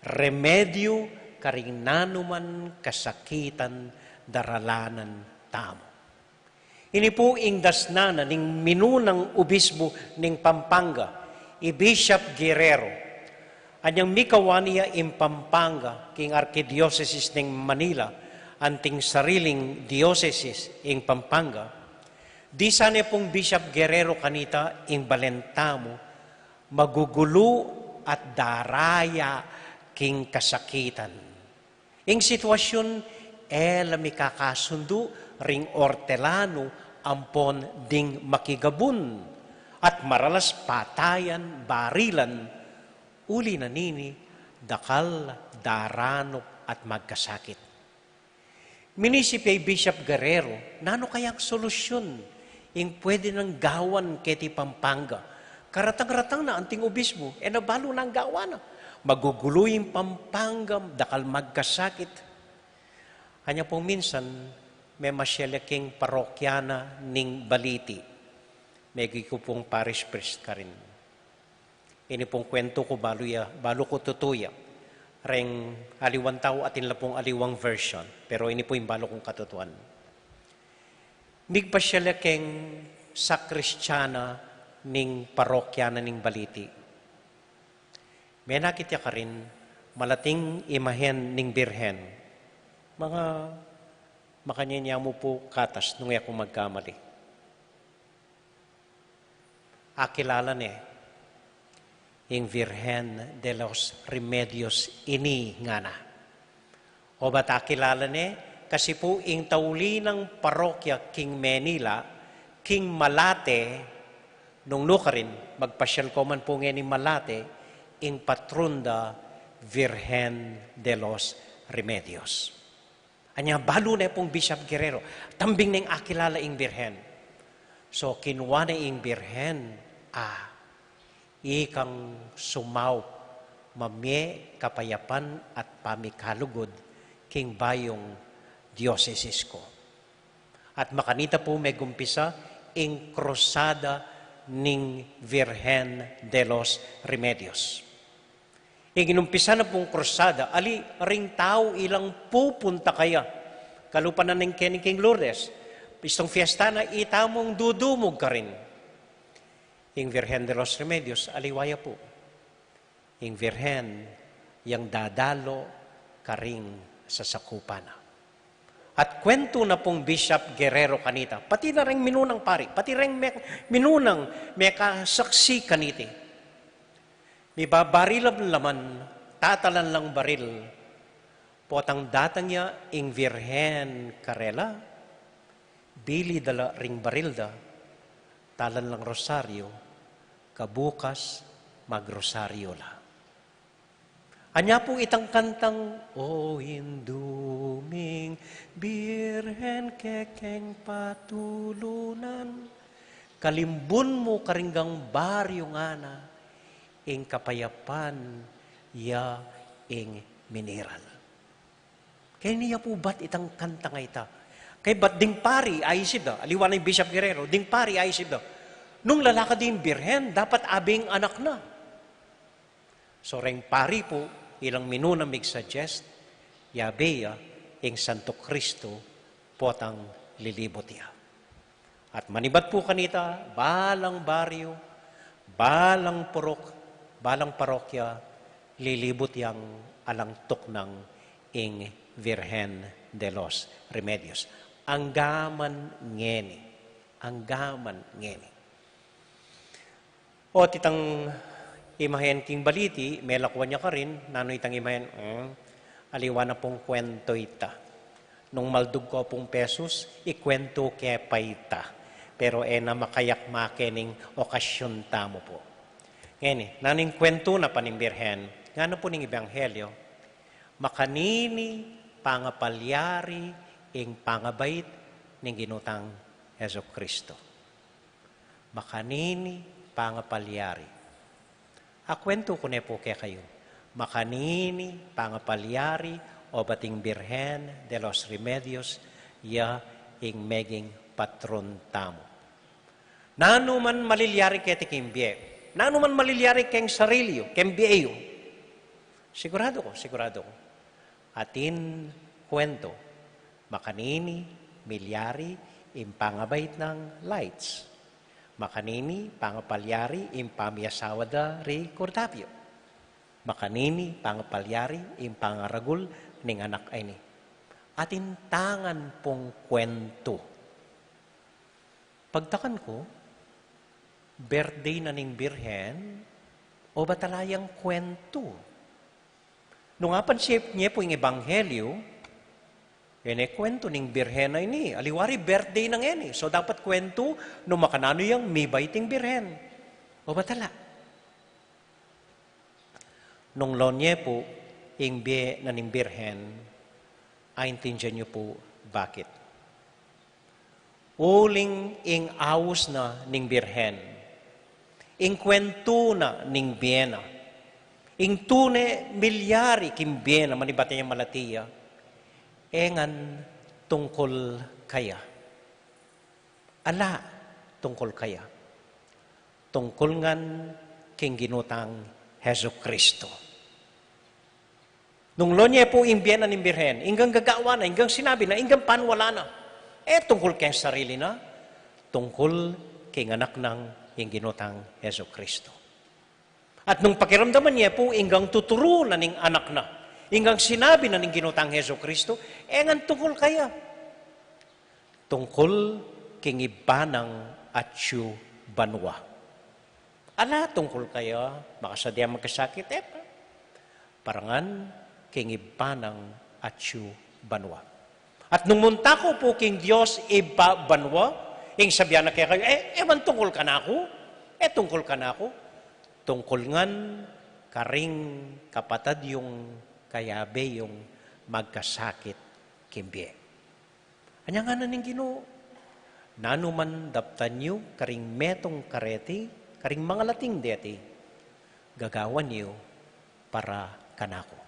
Remedyu karing nanuman kasakitan daralanan tamu. Ini pu ing dasnan na ning minunang obisbu ning Pampanga, i Bishop Guerrero. Anyang mikawan ya ing Pampanga king Arkidiosesis ning Manila, anting sariling diosesis ing Pampanga, disan ne pung Bishop Guerrero kanita ing balen tamu, magugulu at daraya king kasakitan. Ing sitwasyun e la mikakasundu ring ortelanu ampon ding makigabun at maralas patayan, barilan, uli na nini dakal daranup at magkasakit. Minisip ya i Bishop Guerrero, nanu kayang solusyun ing pwede nang gawan keti Pampanga? Karatang-ratang na anting obispo, e na balu nang gawan na. Magugulu ing Pampanga, dakal magkasakit. Anya pung minsan, memasyal ya king parokya na ning Baliti. Megi ku pung parish priest karin. Ini pung kwentu ku balu ya, balu ku tutu ya. Reng aliwang tau atin la pung aliwang version, pero ini pu ing balu kung katutuan. Migpasyal ya keng sakristyana ning parokya na ning Baliti. Menakit ya karin, malating imahen ning Birhen. Mga makanyan ya mu pu katas, nung e ku magkamali. Akilala ne ing Virgen de los Remedios ini, ngana. Obat akilala ne, kasi pu ing tauli nang parokya king Manila, king Malate, nung nukarin, magpasyal ko man pu ngeni Malate, ing patrun da Virgen de los Remedios. Anya balu ne pung Bishop Guerrero, tambing neng akilala ing Birhen. So, kinua ne ing Birhen, a, ikang sumaup, mamie kapayapan at pamikalugud king bayung diosesis ko. At makanita pu megumpisa ing Krusada ning Virgen de los Remedios. Ing inumpisa na pung krusada, ali ring tau ilang pupunta kaya. Kalupa na ning keni king Lourdes. Istung fiesta na, itamung dudumug karin. Ing Virgen de los Remedios, aliwa ya pu. Ing Virgen yang dadalo karing sasakupan na. At kwentu na pung Bishop Guerrero kanita, pati na reng minunang pari, pati reng me-, minunang mekasaksi kaniti. Mibabaril la man, tatalan lang baril. Potang datang ya ing Virgen karela, bili da la ring baril da, talan lang rosaryo, kabukas magrosaryo la. Anya pu itang kantang, "O Indu ming Birhen, kekeng patulunan, kalimbun mu karing gang baryu, ngana, ing kapayapan ya ing miniral." Keni ya pu bat itang kantang a ita. Kaybat ding pari, ayis da, aliwa na ing Bishop Guerrero, ding pari, ayis da. Nung lalakad ing Birhen, dapat abe ing anak na. So, reng pari pu, ilang minuna mig-suggest, yabe ya ing Santo Cristo potang lilibut ya. At manibat pu kanita, balang baryu, balang purok, balang parokya, lilibut yang alang tuknang ing Virgen de los Remedios. Anggaman ngeni, anggaman ngeni. O, itang imahen king Baliti, melakwan ya karin, nanu itang imahen, hmm, aliwa na pung kwento ita. Nung maldug ko pung pesus, ikwento ke pa ita. Pero e na makayakma kening okasyun tamu pu. Ngeni, nanu ing kwento na pa ning Birhen, ngana pu ning Ebanghelyo, makanini pangapalyari ing pangabait ning Ginu tang Jesucristo. Makanini pangapalyari. Akwentu ku ne pu kekayu. Makanini pangapalyari obat ing Birhen de los Remedios ya ing meging patron tamu. Nanu man malilyari keti king bie, nanu man malilyari keng sarili yu, keng bie yu, siguradu ku, siguradu ku, atin kwento, makanini milyari ing pangabait nang lights. Makanini pangapalyari ing pamiasawa da ri Cortapio. Makanini pangapalyari ing pangaragul ning anak a ini. Atin tangan pung kwento. Pagtakan ku, birthday na ning Birhen, o ba tala yang kwento? Nung apansin ye pu ing ebanghelyu, e ne kwentu ning birhen a ini. Aliwa ri birthday na ngeni. So, dapat kwentu nung makananu yang miba iting birhen. O ba tala? Nung lawan ye pu ing bie na ning birhen, aintindian yu pu bakit. Uling ing aus na ning birhen, ing kwentu na ning bie na, ing tune milyari king bie na manibat yang malati ya, e ngan tungkul kaya. Ala tungkul kaya. Tungkul ngan king Ginu tang Jesucristo. Nung lawan ye pu ing bie na ning birhen, inggang gagawan na, inggang sinabi na, inggang panwala na, e tungkul keng sarili na, tungkul king anak nang ing Ginu tang Jesucristo. At nung pakiramdaman ye pu inggang tuturu na ning anak na, inggang sinabi na ning Ginu tang Jesucristo, e ngan tungkul kaya. Tungkul king ibpa nang atyu banua. Ala tungkul kaya, makasadya magkasakit, e pa. Para ngan king ibpa nang atyu banua. At nung munta ku pu king Dios Ibpa banua, ing sabian na kekayu, e, e man tungkul kanaku, e tungkul kanaku, tungkul ngan karing kapatad yung kayabe yung magkasakit king bie. Anya ngana ning Ginu, nanu man daptan yu karing metung kareti, karing mangalating deti, gagawan yu para kanaku.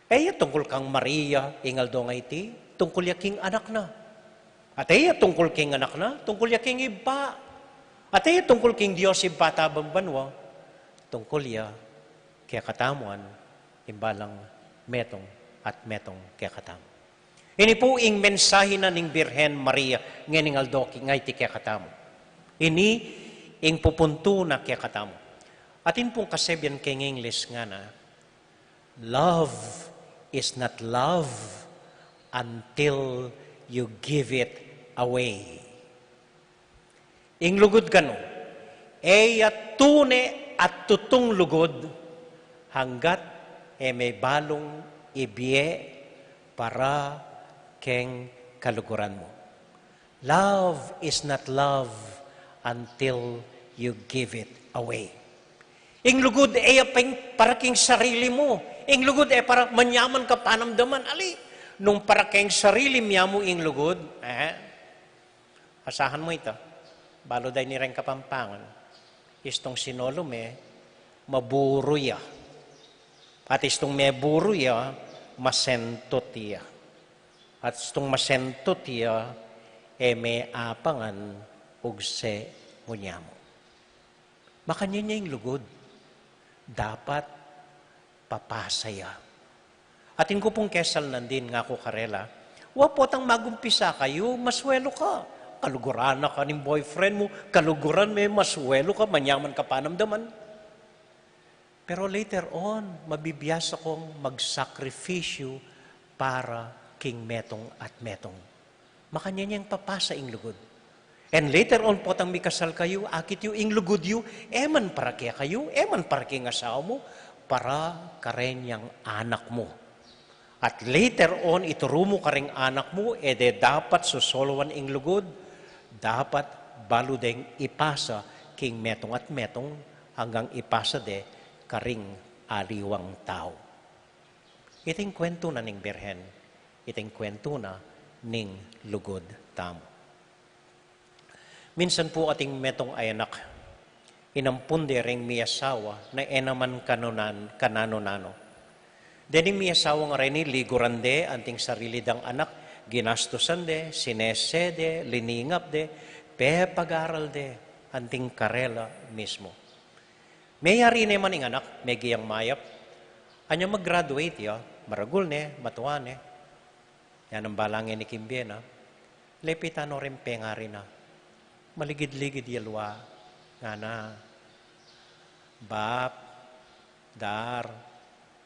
E ya tungkul kang Maria ing aldo a iti, tungkul ya king anak na. At e ya tungkul king anak na, tungkul ya king Ibpa. At e ya tungkul king Dios Ibpa ta banbanua, tungkul ya kekatamu ngan, ing balang metung at metung kekatamu. Ini pu ing mensahe na ning Birhen Maria ngening aldo king a iti kekatamu. Ini ing pupuntu na kekatamu. Atin pung kasebian keng English ngana, "Love is not love until you give it away." Ing lugud kanu, e ya tune at tutung lugud, anggat e me balung ibie para keng kaluguran mu. Love is not love until you give it away. Ing lugud e ya peng para keng sarili mu. Ing lugud e para manyaman ka panamdaman. Ali, nung para keng sarili mu ing lugud, e, asahan mu ita, balu da ini reng Kapampangan. Istung sinolu me, maburu ya. At istung meburu ya, masentut ya. At istung masentut ya, e me apangan ugse mu nyamu. Makanyan ya ing lugud. Dapat papasa ya. Atin ku pung kesalnan din, ngaku karela, wa potang magumpisa kayu, maswelu ka. Kaluguran na ka ning boyfriend mu, kaluguran me, maswelu ka, manyaman ka panamdaman. Pero later on, mabibiasa kong magsakripisyu para king metung at metung. Makanyan yang papasa ing lugud. And later on, potang mikasal kayu, akit yu ing lugud yu, e man para kekayu, e man para king asawa mu, para kareng anak mu. At later on, ituru mu kareng anak mu, e de dapat sosoluan ing lugud, dapat balu deng ipasa king metung at metung, anggang ipasa de karing aliwang tau. Iting kwentu na ning Birhen, iting kwentu na ning lugud tamu. Minsan pu ating metung a anak, inampun de reng miyasawa na e naman kanunan-, kananu-nanu. Dening miyasawa nga reni, liguran de anting sarili dang anak, ginastusan de, sinese de, liningap de, pepagaral de, anting karela mismu. Meyari ne man ing anak, megi yang mayap. Anya mag-graduate ya, maragul ne, matua ne. Yan ang balang ini king bie na. Lepitan no ring pengari na. Maligid-ligid ya lua. Ngana, "Bap, Dar,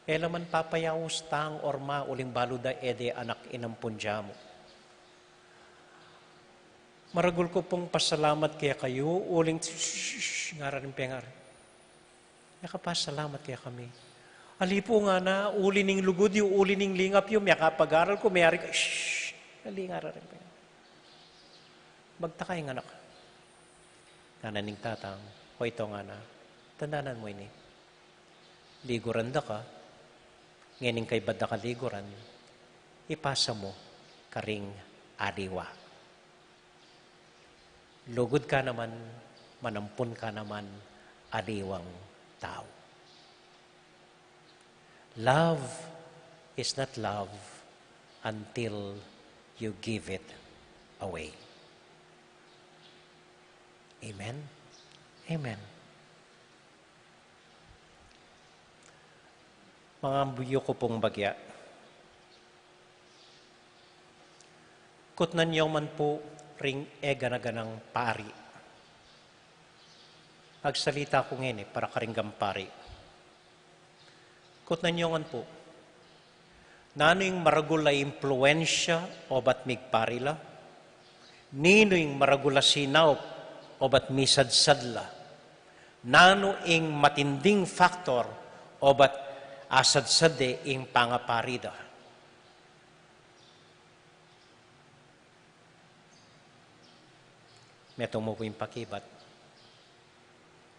e la man papayaus tang orma uling balu da e de anak inampun jamu." Maragul ku pung pasalamat kekayu, uling, shh, shh, shh, ngaran ning pengari. E ka pasalamat kekami. Ali pu ngana, uli ning lugud yu, uli ning lingap yu, miyakapag-aral ku, miyari ka, shh! Aling araling pa. Bagta ka ing anak. Ngana ning tatang, o ito ngana, tandanan mu ini. Liguran da ka, ngening kaybat da ka liguran, ipasa mu karing aliwa. Lugud ka naman, manampun ka naman, aliwang tau. Love is not love until you give it away. Amen? Amen. Mangambuyu ku pung bagya. Kutnan yu man pu ring e gana-ganang pari. Agsalita ku ngeni para karing gampari. Kutnan yu man pu. Nanu ing maragul a impluensya obat migpari la? Ninu ing maragul a sinaup obat misadsad la? Nanu ing matinding faktor obat asadsad de ing pangapari da? Metung mu pu ing pakibat,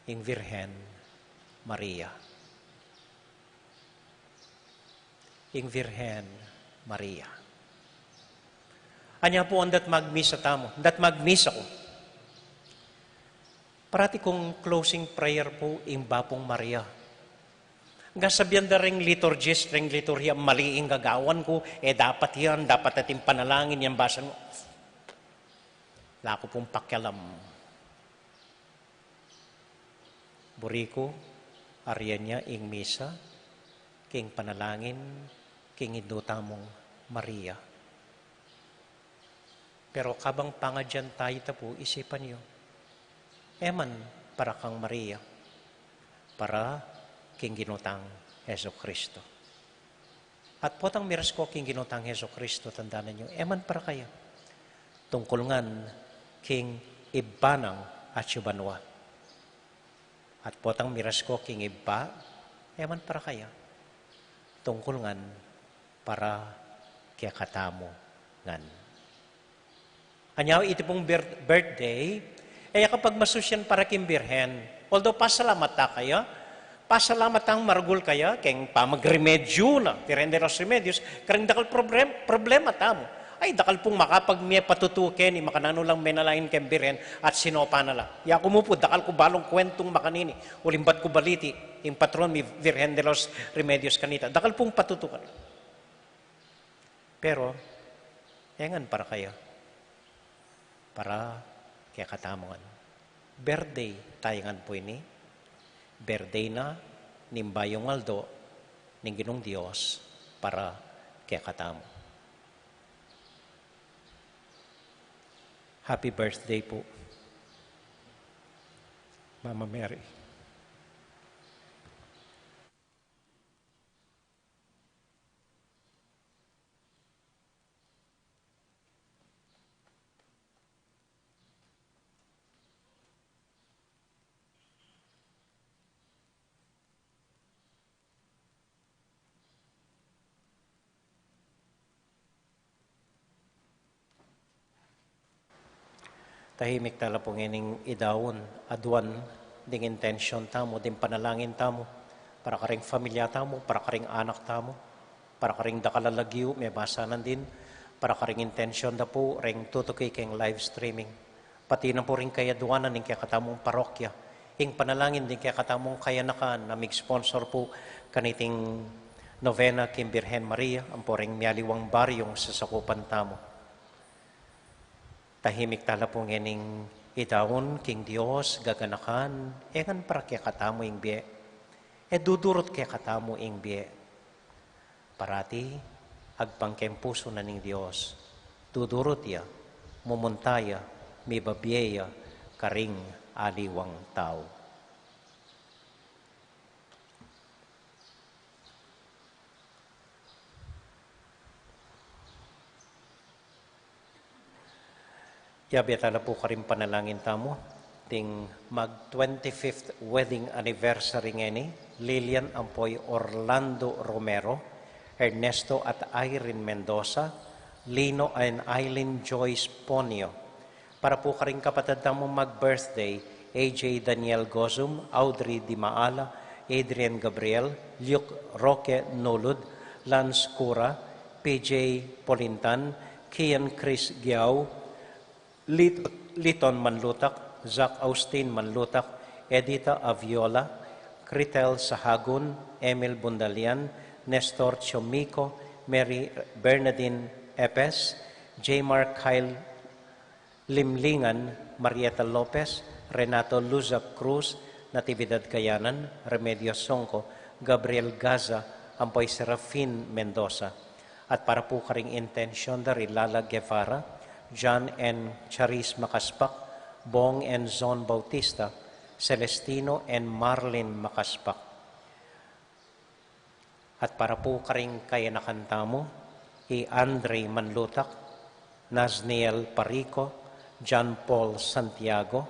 ing Virgen Maria. Ing Virgen Maria. Anya pu, anda magmisa tamu, anda magmisa ku. Parati kung closing prayer pu ing Bapung Maria. Kasabian da ring liturgist, ring liturhiya, mali ing gagawan ku, e dapat yan, dapat ating panalangin yang basa mu. Ala ku pung pakialam. Buri ku, arian ya ing misa, king panalangin, king Indu tamung Maria. Pero kabang pangadyan tayu, ita pu, isipan yu, e man para kang Maria, para king Ginu tang Jesucristo. At potang miras ko king Ginu tang Jesucristo, tandanan yu, e man para kaya. Tungkul ngan king ibpa nang atsu banua. At potang miras ko king ibpa, e man para kaya. Tungkul ngan para kekatamu ngan. Anya iti pung bir-, birthday, e ya kapagmasusyan para king Birhen. Although pasalamat ta kaya, pasalamat tang maragul kaya, keng pamagremedyu na, Virgen de los Remedios, karing dakal problem-, problema tamu. Ay, dakal pung makapagmie patutu keni, makananu lang menalangin keng Birhen at sinopa na la. Ya ku mu pu, dakal ku balung kwentung makanini, uling bat ku baliti, ing patron mi Virgen de los Remedios kanita. Dakal pung patutu kanita. Pero, e ngan para kaya. Para kekatamu ngan. Birthday tayu ngan pu ini. Birthday na ning bayung aldo ning Ginung Dios para kekatamu. Happy birthday pu, Mama Mary. Tahimik tala pu ngening idaun, aduan ding intensyon tamu, ding panalangin tamu, para karing pamilya tamu, para karing anak tamu, para karing dakal a lagyu, mebasanan din, para karing intensyon da pu, ring tutuki keng live streaming. Pati na pu ring kayaduanan ning kekatamung parokya, ing panalangin ding kekatamung kayanakan a mig-sponsor pu kaniting novena king Birhen Maria, ampo ring mialiwang baryung sasakupan tamu. Tahimik tala pu ngening idaun king Dios gaganakan, e ngan para kekatamu ing bie, e dudurut kekatamu ing bie. Parati agpang keng pusu na ning Dios, dudurut ya, mumunta ya, mibabie ya karing aliwang tau. Yabe tala pu karing panalangin tamu. Ding mag twenty-fifth wedding anniversary ngeni, Lilian ampo i Orlando Romero, Ernesto at Irene Mendoza, Lino and Eileen Joyce Ponio. Para pu karing kapatad tamu mag-birthday, A J Daniel Gozum, Audrey Dimaala, Adrian Gabriel, Luke Roque Nulud, Lance Cura, P J Polintan, Kian Chris Giao, Lit-, Liton Manlutak, Zac Austin Manlutak, Edita Aviola, Critel Sahagun, Emil Bundalian, Nestor Chiomico, Mary Bernadine Epes, Jmar Kyle Limlingan, Marieta Lopez, Renato Luzak Cruz, Natividad Kayanan, Remedios Songco, Gabriel Gaza, ampo i Serafin Mendoza. At para pu karing intension da ri Lala Guevara, John and Charis Makaspak, Bong and Zon Bautista, Celestino and Marlin Makaspak. At para pu karing kayanakan tamu, i Andre Manlutak, Nasniel Parico, John Paul Santiago,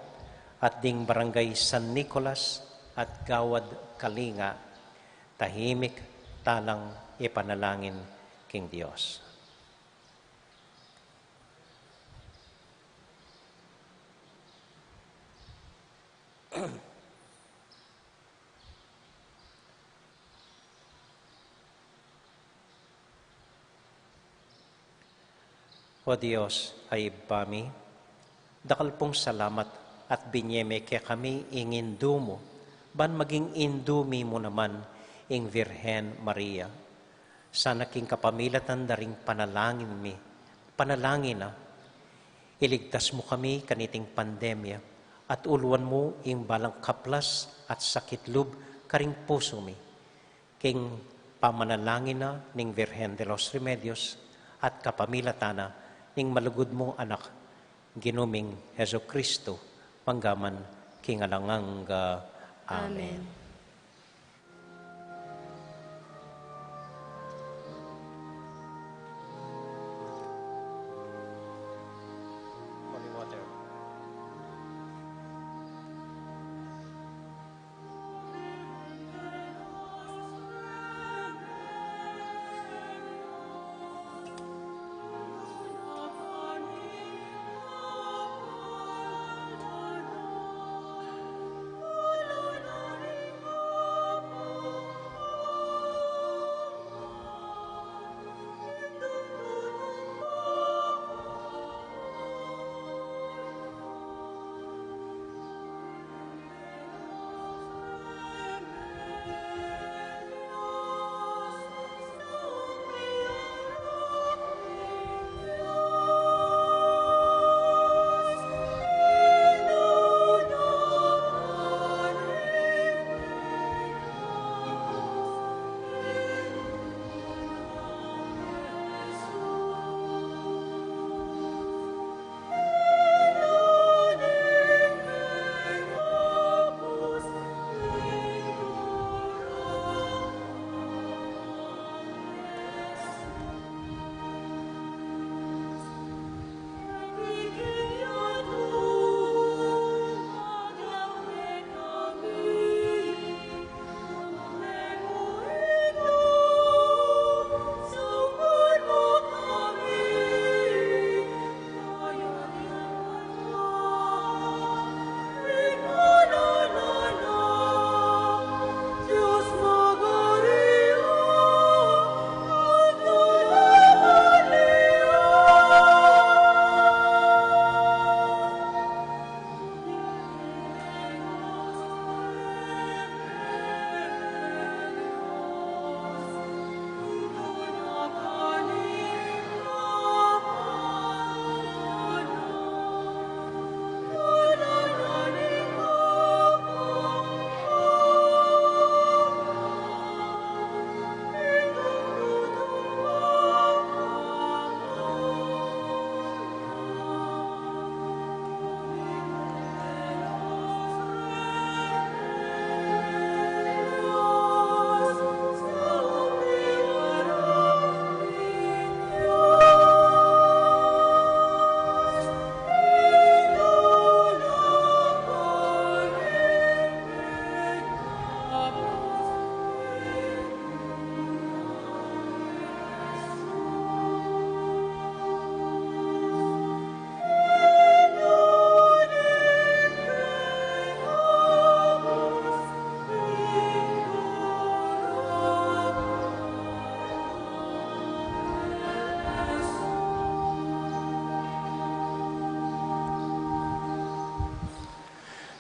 at ding Barangay San Nicolas at Gawad Kalinga, tahimik talang ipanalangin king Dios. O Dios, a Ibpa mi, dakal pung salamat at binye me kekami ing Indu mu, ban maging Indu mi mu naman ing Virgen Maria. Sana king kapamilatan da ring panalangin mi, panalangin na, iligtas mu kami kaniting pandemya, at uluan mu ing balang kaplas at sakit lub karing pusu mi. King pamanalangin na ning Virgen de los Remedios at kapamilatan na ning malugud mung Anak, Ginu ming Jesucristo, mangga man king alang angga. Amen. Amen. Holy water.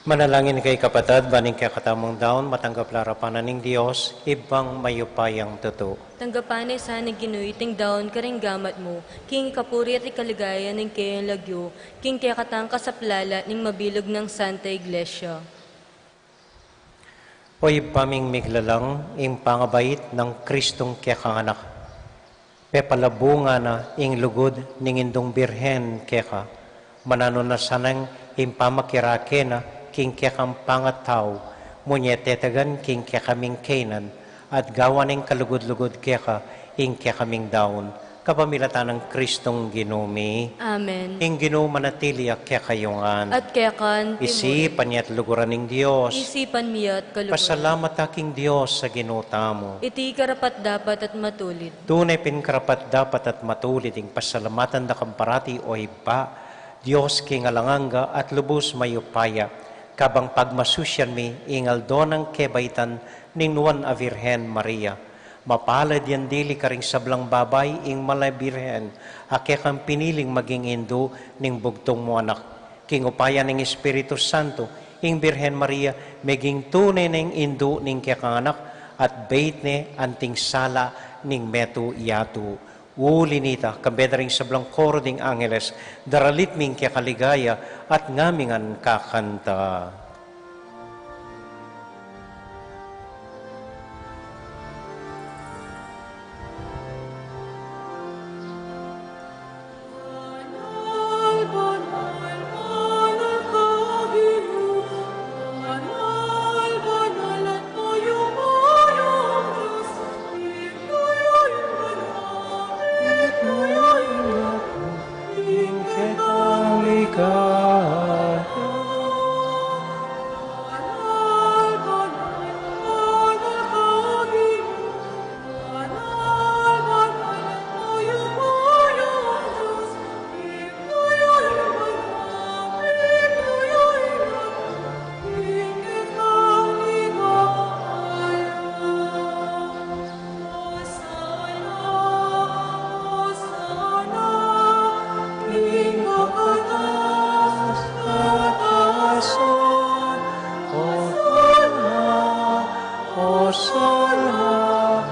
Manalangin kayu kapatad, ban ing kekatamung daun matanggap la arapan na ning Dios, Ibpang mayupayang tutu. Tanggapan na sa ning Ginu iting daun karing gamat mu, king kapurian at ing kaligayan ning keyang lagyu, king kekatang kasaplalan ning mabilug nang Santa Iglesia. O Ibpa ming miglalang, ing pangabait nang Kristong kekang anak, pepalabungan na ing lugud ning Indung Birhen keka, mananu na sanang ing pamakirake na king kekang pangatau, munye tetagan king kekaming kaynan, at gawan ing kalugud-lugud keka ing kekaming daun, kapamilatan nang Kristong Ginu mi. Amen. Ing Ginu manatili ya kekayu ngan. At keka naman. Isipan ya at luguran ning Dios. Isipan mi ya at kaluguran. Pasalamat ta king Dios a Ginu tamu. Iti karapat-dapat at matulid. Tune pin karapat-dapat at matulid ing pasalamatan da ka parati, o Ibpa, Dios king alang angga at lubus mayupaya, kabang pagmasusian mi ing aldo nang kebaitan ning Nuan a Virgen Maria. Mapalad yang dili karing sablang babai ing Mala Birhen a kekang piniling maging indu ning bugtung mung anak. King upaya ning Espiritu Santo, ing Birhen Maria meging tune neng indu ning kekang anak at bait ne anting sala ning metung yatu. Uli nita, kambe da ring sablang koro ding angeles, daralit mi ing keka ligaya at ngamingan kakanta. Hosanna, Hosanna,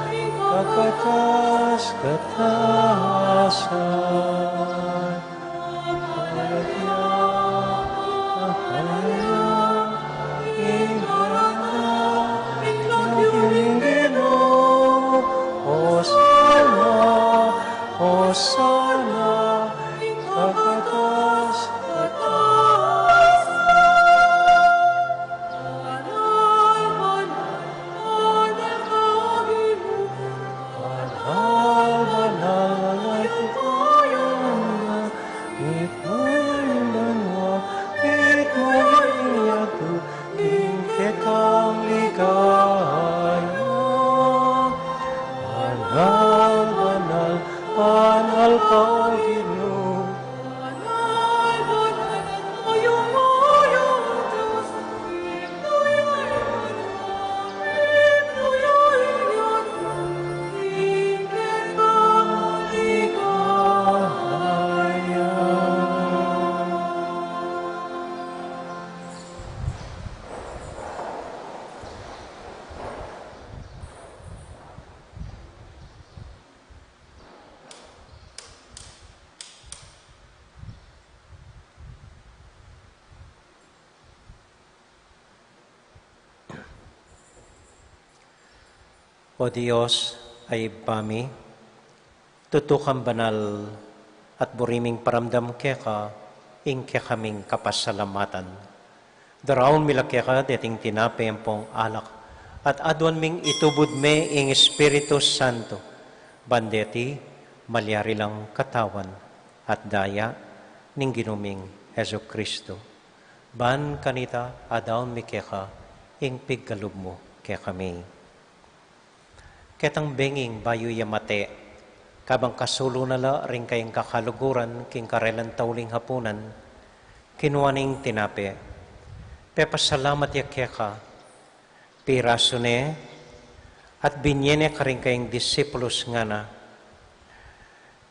king kakatas-katasan. Haleluya, haleluya, ing Ginu, ing Ginu, Hosanna, Hosanna, king kakatas-katasan. Banal, banal, banal ka, Ginu. Banal, banal, banal ing Ginu. Mitmu ing banua, mitmu ing yatu, ing kekang ligaya. Banal, banal, banal ka, O Ginu. O Dios a Ibpa mi, tutu kang banal at buri ming paramdam keka ing kekaming kapasalamatan. Daraun mi la keka deting tinape ampong alak, at aduan ming itubud me ing Espiritu Santo, ban deti malyari lang katawan at daya ning Ginu ming Jesucristo. Ban kanita adaun mi keka ing pigkalub mu kekami. Ketang benging bayu ya mate, kabang kasulu na la ring kayang kakaluguran king karelang tauling hapunan, kinua neng tinape, pepasalamat ya keka, pirasu ne, at binye ne karing kayang disipulus, ngana,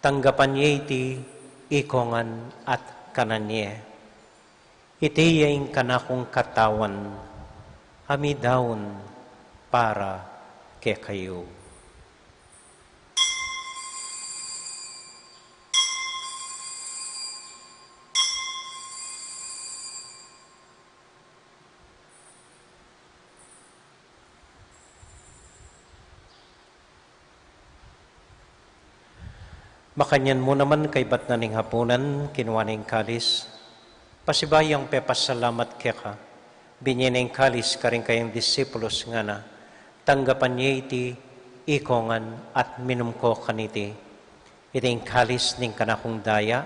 tanggapan ye iti ikongan at kanan ye. Iti ya ing kanakung katawan, a midaun para kekayu. Makanyan mu naman kaybat na ning hapunan, kinua ne ing kalis, pasibayu yang pepasalamat keka, binye ne ing kalis karing kayang disipulus, ngana: Tanggapan ye iti ikongan at minum ko kaniti. Iti ing kalis ning kanakung daya,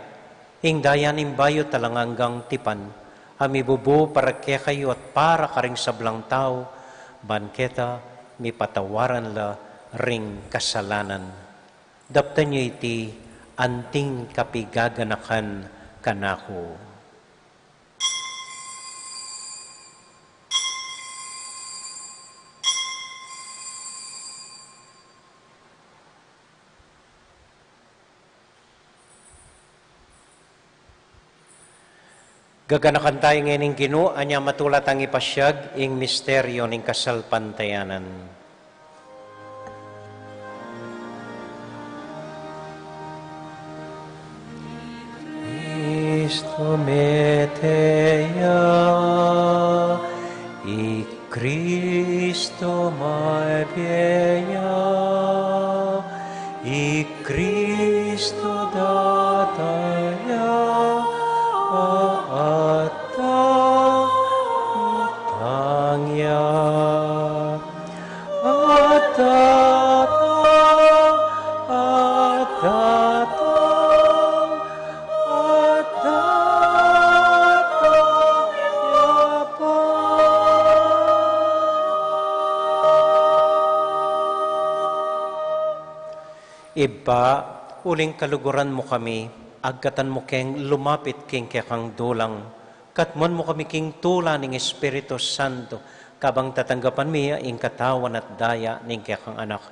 ing daya ning bayu at alang anggang tipan, a mibubu para kekayu at para karing sablang tau, ban keta mipatawaran la ring kasalanan. Daptan yu iti anting kapigaganakan kanaku. Gaganakan tayu ngening Ginu, anya matula tang ipasiag ing misteryu ning kasalpantayanan. Kristu mete ya, i Kristu mabie ya, i Kristu datang ya, a datang ya. Datang, datang, datang ya pa. Ibpa, uling kaluguran mu kami, agkatan mu keng lumapit king kekang dulang, katmuan mu kami king tula ning Espiritu Santo, kabang tatanggapan mi ing katawan at daya ning kekang Anak.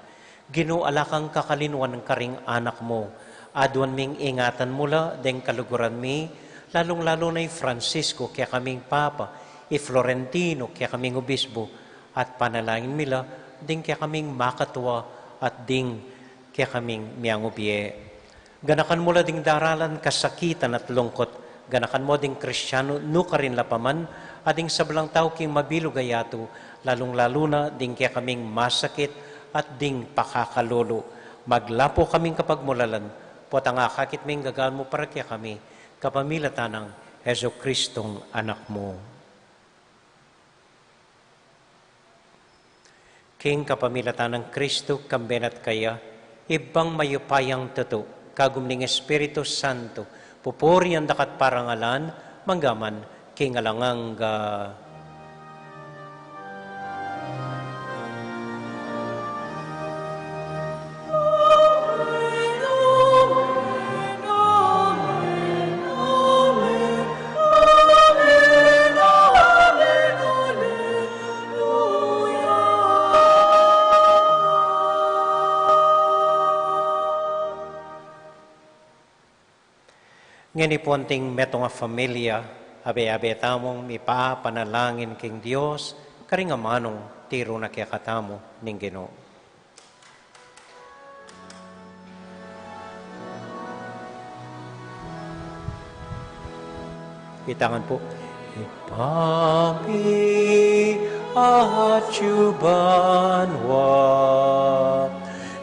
Ginu, ala kang kakalinuan karing anak mu. Aduan ming ingatan mu la deng kaluguran mi, lalung-lalu na i Francisco, kekaming Papa, i Florentino, kekaming Obispo, at panalangin mi la ding kekaming makatua at ding kekaming miangubie. Ganakan mu la ding daralan kasakitan at lungkut. Ganakan mu ding Kristianu nukarin la pa man, at ding sablang tau king mabilug a yatu, lalung-lalu na ding kekaming masakit at ding pakakalulu. Maglapu kaming kapagmulalan, potang akakit ming gagaan mu para kekami, kapamilatan nang Jesucristong Anak mu. King kapamilatan nang Kristu, kambe na at kaya, Ibpang mayupayang tutu, kagum ning Espiritu Santo, pupurian da ka at parangalan, mangga man king alang angga. Ngeni pu, anting metung a familia, abe-abe tamung mipapanalangin king Dios karing amanung tiru na kekatamu ning Ginu. Itangan pu. Ibpa mi, atsu ka banua,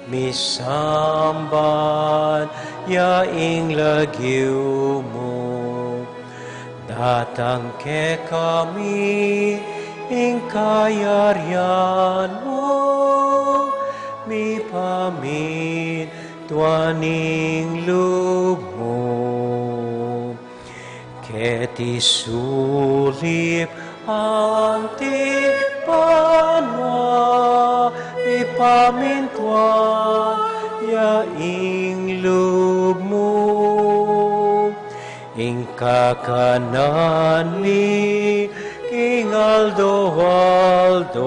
misamban ya ing lagyu mu, datang kekami ing kayarian mu, mipamintuan ing lub mu keti sulip anti banua. Mipamintuan ya ing lub mu. Ing kakanan mi king aldo-aldo,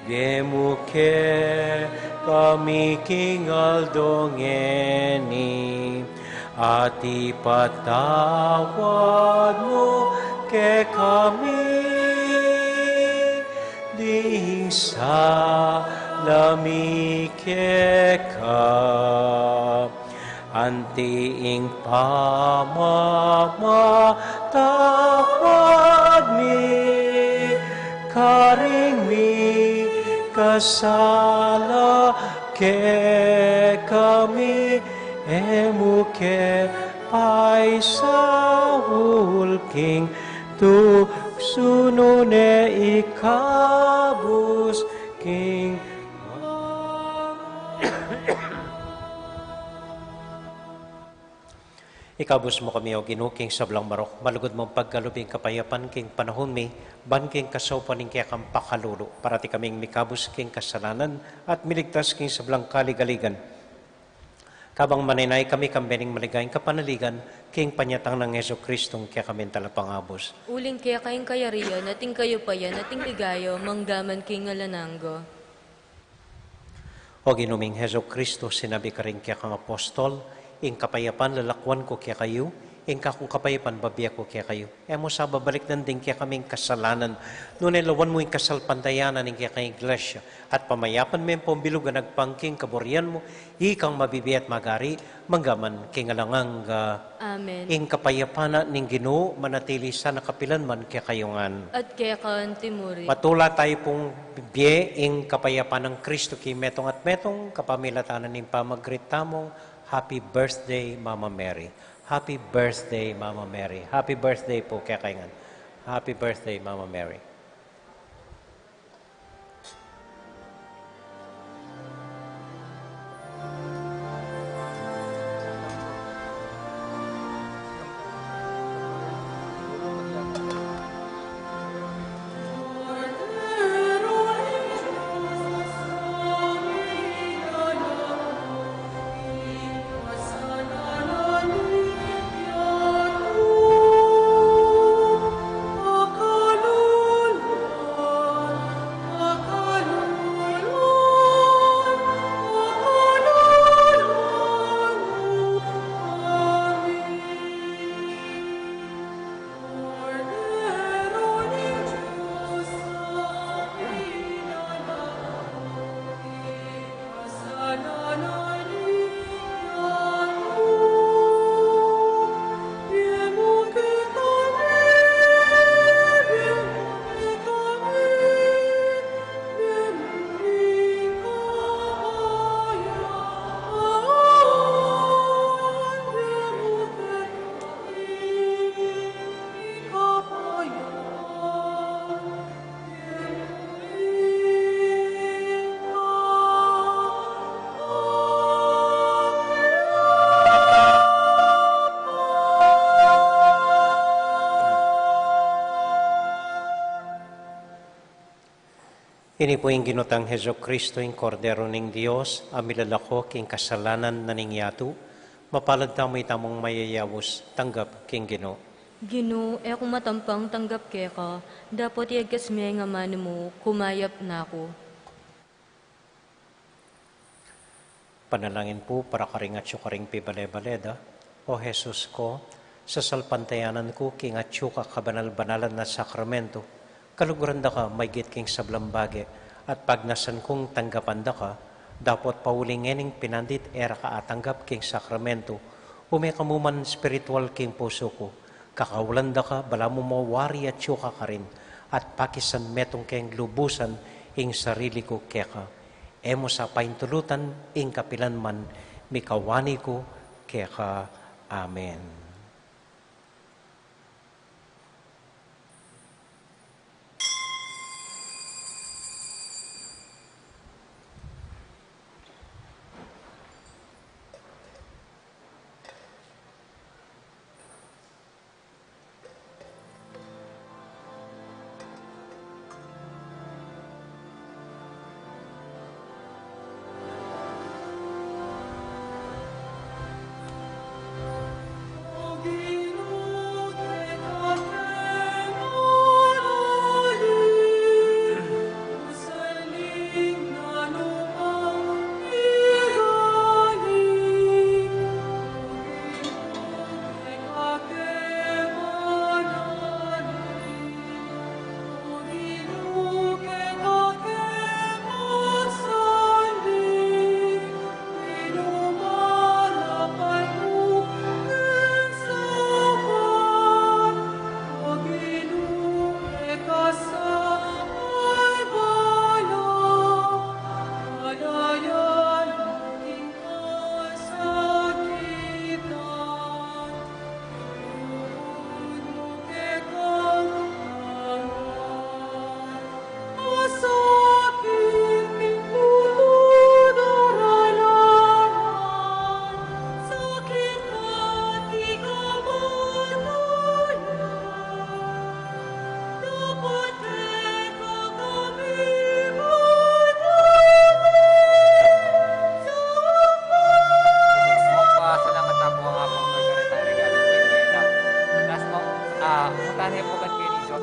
ge mu kekami king aldo ngeni, at ipatawad mu kami ding sala mi keka, anti ing pamamatawad mi karing mikasala kekami, e mu ke paisaul king tuksu, nune ikabus king Ikabus mu kami, O Ginu, king sablang marok, malugud mung pagkalub ing kapayapan king panahun mi, ban king kasaupan ning kekang pakalulu, parati kaming mikabus king kasalanan, at miligtas king sablang kaligaligan. Kabang manenaya kami kambe ning maligayang kapanaligan, king panyatang nang Jesucristo a kekaming Talapangabus. Uling keka ing kayarian, at ing kayupayan, at ing ligaya, mangga man king alang angga. O Ginu ming Jesucristo, sinabi karing kekang apostol, ing kapayapan lalakuan ku kekayu, ing kakung kapayapan bibie ku kekayu. E mu sa babalikdan ding kekaming kasalanan, nune lawan mu ing kasalpantayanan ning kekang Iglesia, at pamayapan me pu ing bilug a agpang king kaburian mu, ikang mabibie at magari, mangga man king alang angga. Amen. Ing kapayapan na ning Ginu manatili sana kapilan man kekayu ngan. At keka anti murin. Matula tayu pung bibie ing kapayapan nang Kristo king metung at metung, kapamilatan ning pamag-greet tamung, Happy birthday, Mama Mary. Happy birthday, Mama Mary. Happy birthday pu kekayu ngan. Happy birthday, Mama Mary. Ini pu ing Ginu tang Jesucristo, ing Kordero ning Dios, a milalako king kasalanan na ning yatu. Mapalad tamu itamung mayayaus tanggap king Ginu. Ginu, e ku matampang tanggap keka, dapot iyagkas me ing amanu mu, kumayap na ku. Panalangin pu para karing atyu karing pibale-bale da. O Jesus ku, sasalpantayanan ku king atyu ka kabanal-banalan a sakramento, kaluguran da ka maygit king sablang bage, at pagnasan kung tanggapan da ka, dapot pauli ngening pinandit e ra ka atanggap king sakramento, ume ka mu man espiritual king pusu ku, kakaulan da ka, balamu mawari atyu ka karin, at pakisan metung keng lubusan ing sarili ku keka. E mu sa paintulutan ing kapilan man, mikawani ku keka. Amen. Ah, punta ne pu keni Rizzo.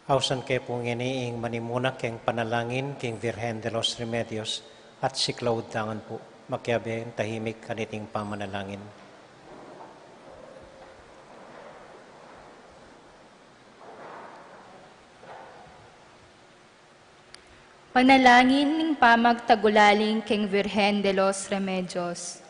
Ausan ke pu ngeni ing manimuna keng panalangin king Virgen de los Remedios at siklaud tangan pu. Makiabe ing tahimik kaniting pamanalangin. Panalangin ning pamagtagulaling keng Virgen de los Remedios.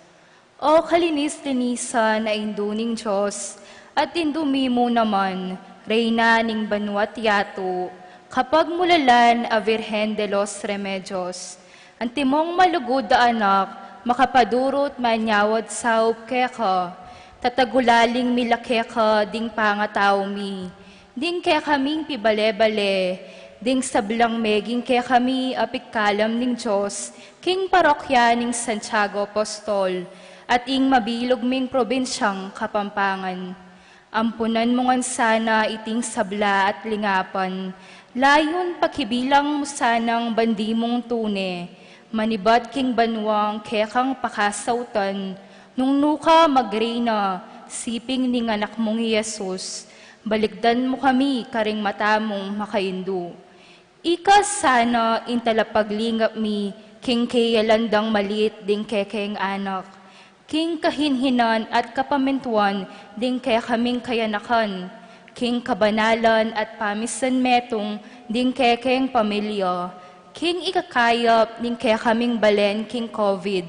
O kalinis-linisan a Indu ning Dios, at Indu mi mu naman, Reyna ning banua't yatu, kapagmulalan a Virgen de los Remedios, antimong malugud a anak, makapadurut manyawad saup keka, tatagulaling mi la keka ding pangatau mi, ding kekaming pibale-bale, ding sablang meging kekami a pigkalam ning Dios, king parokya ning Santiago Apostol, at ing mabilug ming probinsyang Kapampangan. Ampunan mu ngan sana iting sabla at lingapan, layun pakibilang mu sanang bandi mung tune, manibat king banuang kekang pakasautan, nung nuka magreyna, siping ning anak mung i Jesus, balikdan mu kami karing mata mung makaindu. Ika sana ing talapaglingap mi, king keyalan dang malit ding kekeng anak, king kahinhinan at kapamintuan ding kekaming kayanakan, king kabanalan at pamisan metung ding kekeng pamilya, king ikakayap ning kekaming balen king COVID,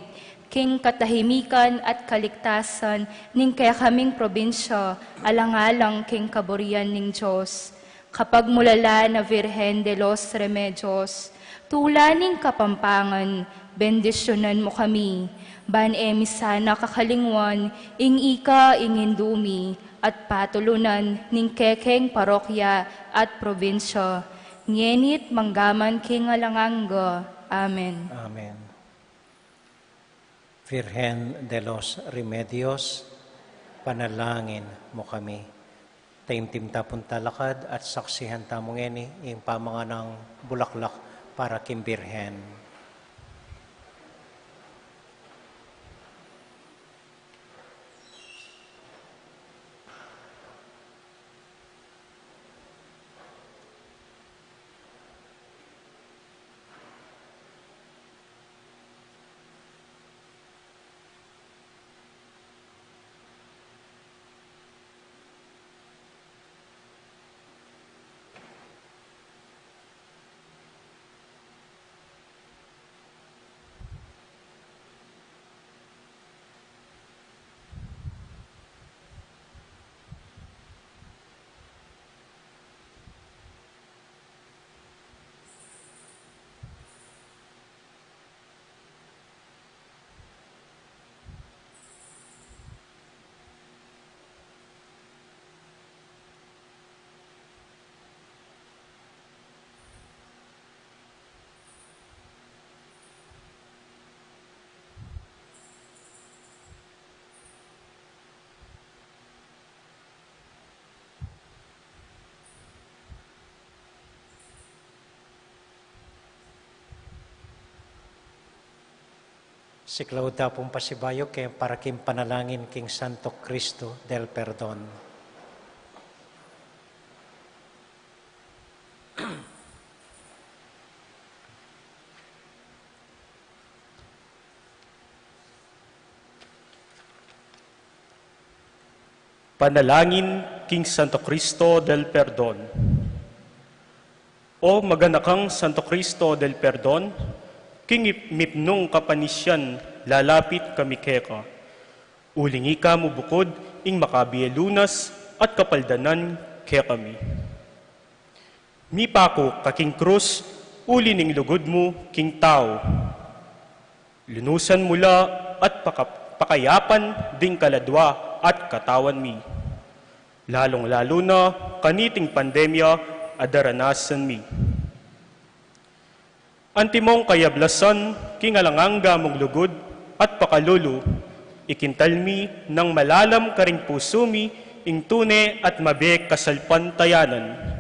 king katahimikan at kaligtasan ning kekaming probinsya, alang-alang king kaburian ning Dios. Kapagmulalan a Virgen de los Remedios, tula ning Kapampangan, Bendisyunan mu kami, ban e mi sana kakalingwan ing ika ing indu mi, at patulunan ning kekeng parokya at probinsya, ngeni't manggaman king alang angga. Amen. Amen. Virgen de los Remedios, panalangin mu kami. Taimtim ta pung talakad at saksihan tamu ngeni ing pamanganang bulaklak para king Birhen. Siklaud ta pung pasibayu ke para king panalangin king Santo Cristo del Perdon. Panalangin king Santo Cristo del Perdon. O maganakang Santo Cristo del Perdon, king ip-, mipnung kapanisian lalapit kami keka. Uling ika mu bukud ing makabie lunas at kapaldanan kekami. Mipaku ka king krus, uli ning lugud mu king tau. Lunusan mu la at paka-, pakayapan ding kaladwa at katawan mi. Lalung-lalu na kaniting pandemya a daranasan mi. Antimong kayablasan king alang angga mung lugud at pakalulu, ikintal mi nang malalam karing pusu mi ing tune at mabie kasalpantayanan.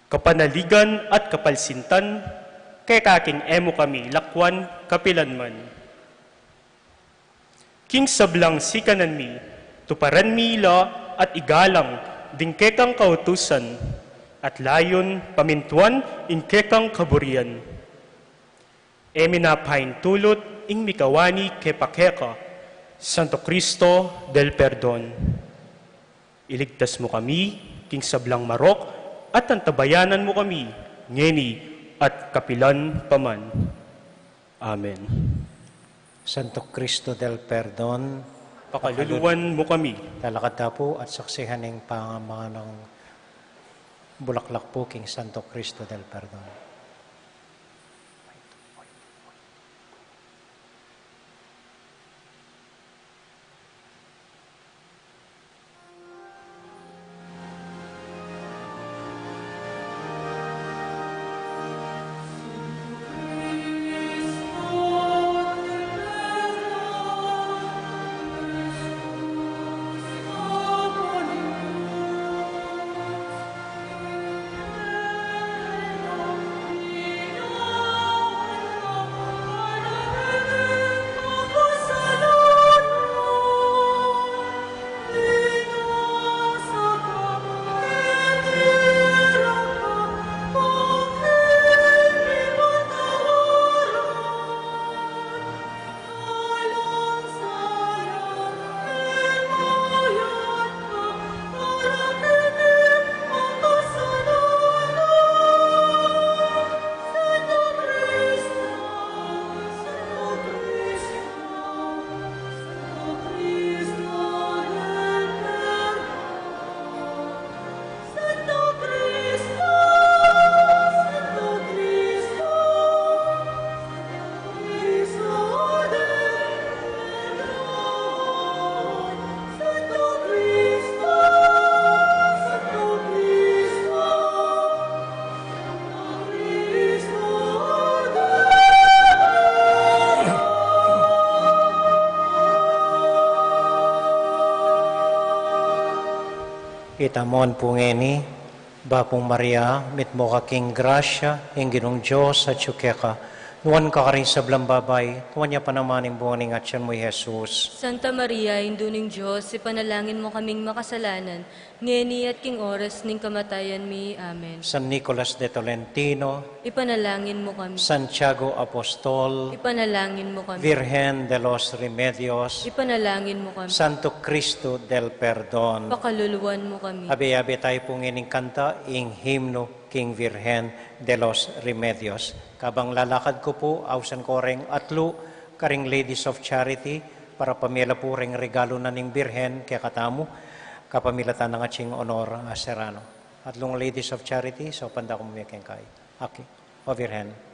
Kapanaligan at kapalsintan, keka king e mu kami lakwan kapilan man. King sablang sikanan mi, tuparan mi la at igalang ding kekang kautusan, at layun pamintuan ing kekang kaburian. E mi na paintulut ing mikawani ke pa keka, Santo Cristo del Perdon. Iligtas mu kami king sablang marok at antabayanan mu kami ngeni at kapilan pa man. Amen. Santo Cristo del Perdon, pakaluluan mu kami. Talakad ta pu at saksihan ing pamanganang bulaklak pu king Santo Cristo del Perdon. Itamu pu ngeni, Bapu Maria, mitmu ka king grasya, ing Ginung Dios atyu keka. Nuan ka karing sablang babai, nuan ya pa naman ing bunga ning atyan mu, i Jesus. Santa Maria, Indu ning Dios, ipanalangin mu kaming makasalanan, ngeni at king oras ning kamatayan mi. Amen. San Nicolas de Tolentino, ipanalangin mu kami. Santiago Apostol, ipanalangin mu kami. Virgen de los Remedios, ipanalangin mu kami. Santo Cristo del Perdon, pakaluluan mu kami. Abe-abe tayu pu ngening kanta ing himno king Virgen de los Remedios. Kabang lalakad ku pu, ausan ko reng atlu karing Ladies of Charity para pamela pu reng regalu na ning Birhen kekatamu, kapamilatan nang ating Honor, ah, Serrano. Atlung Ladies of Charity, so panda ku mu mekeng kai. Aki, o Virgen.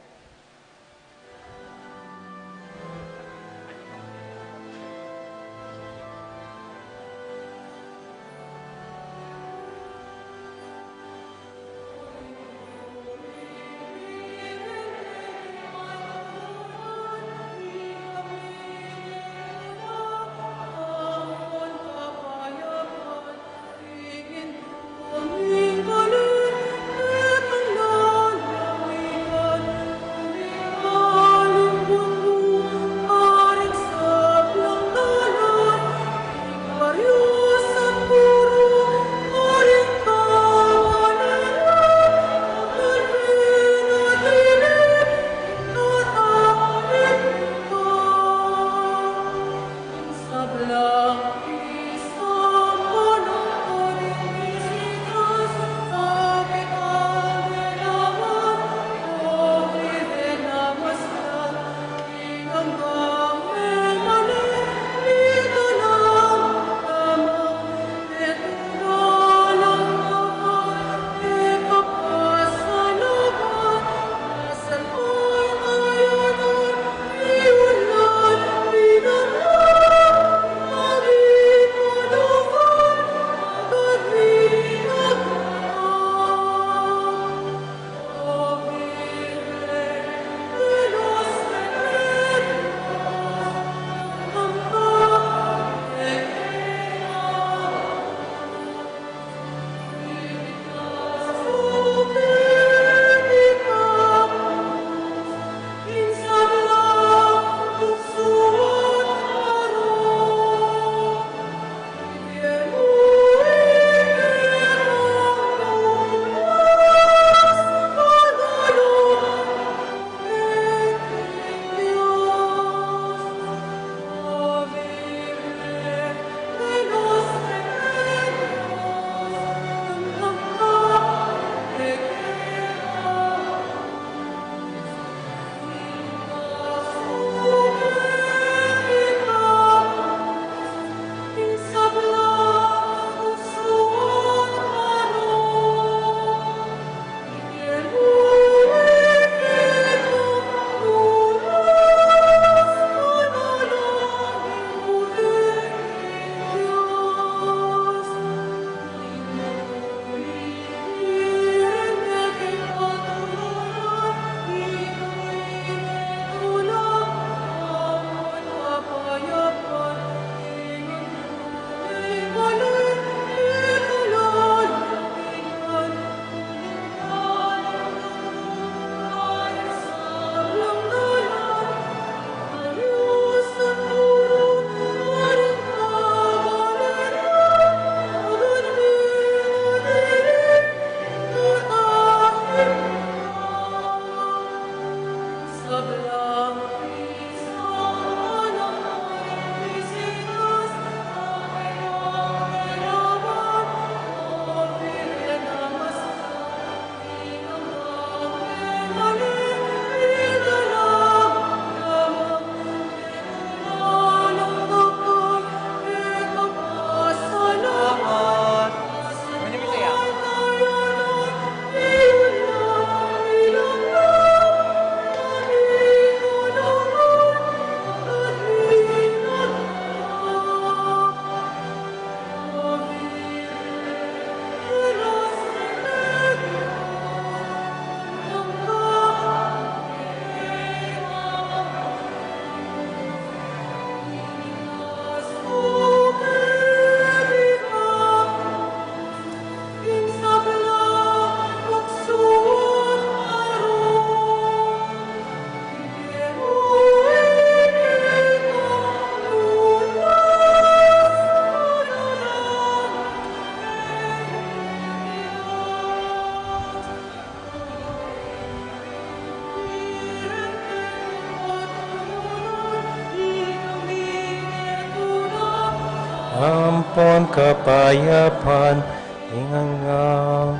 ampon kapayapan, ing angang,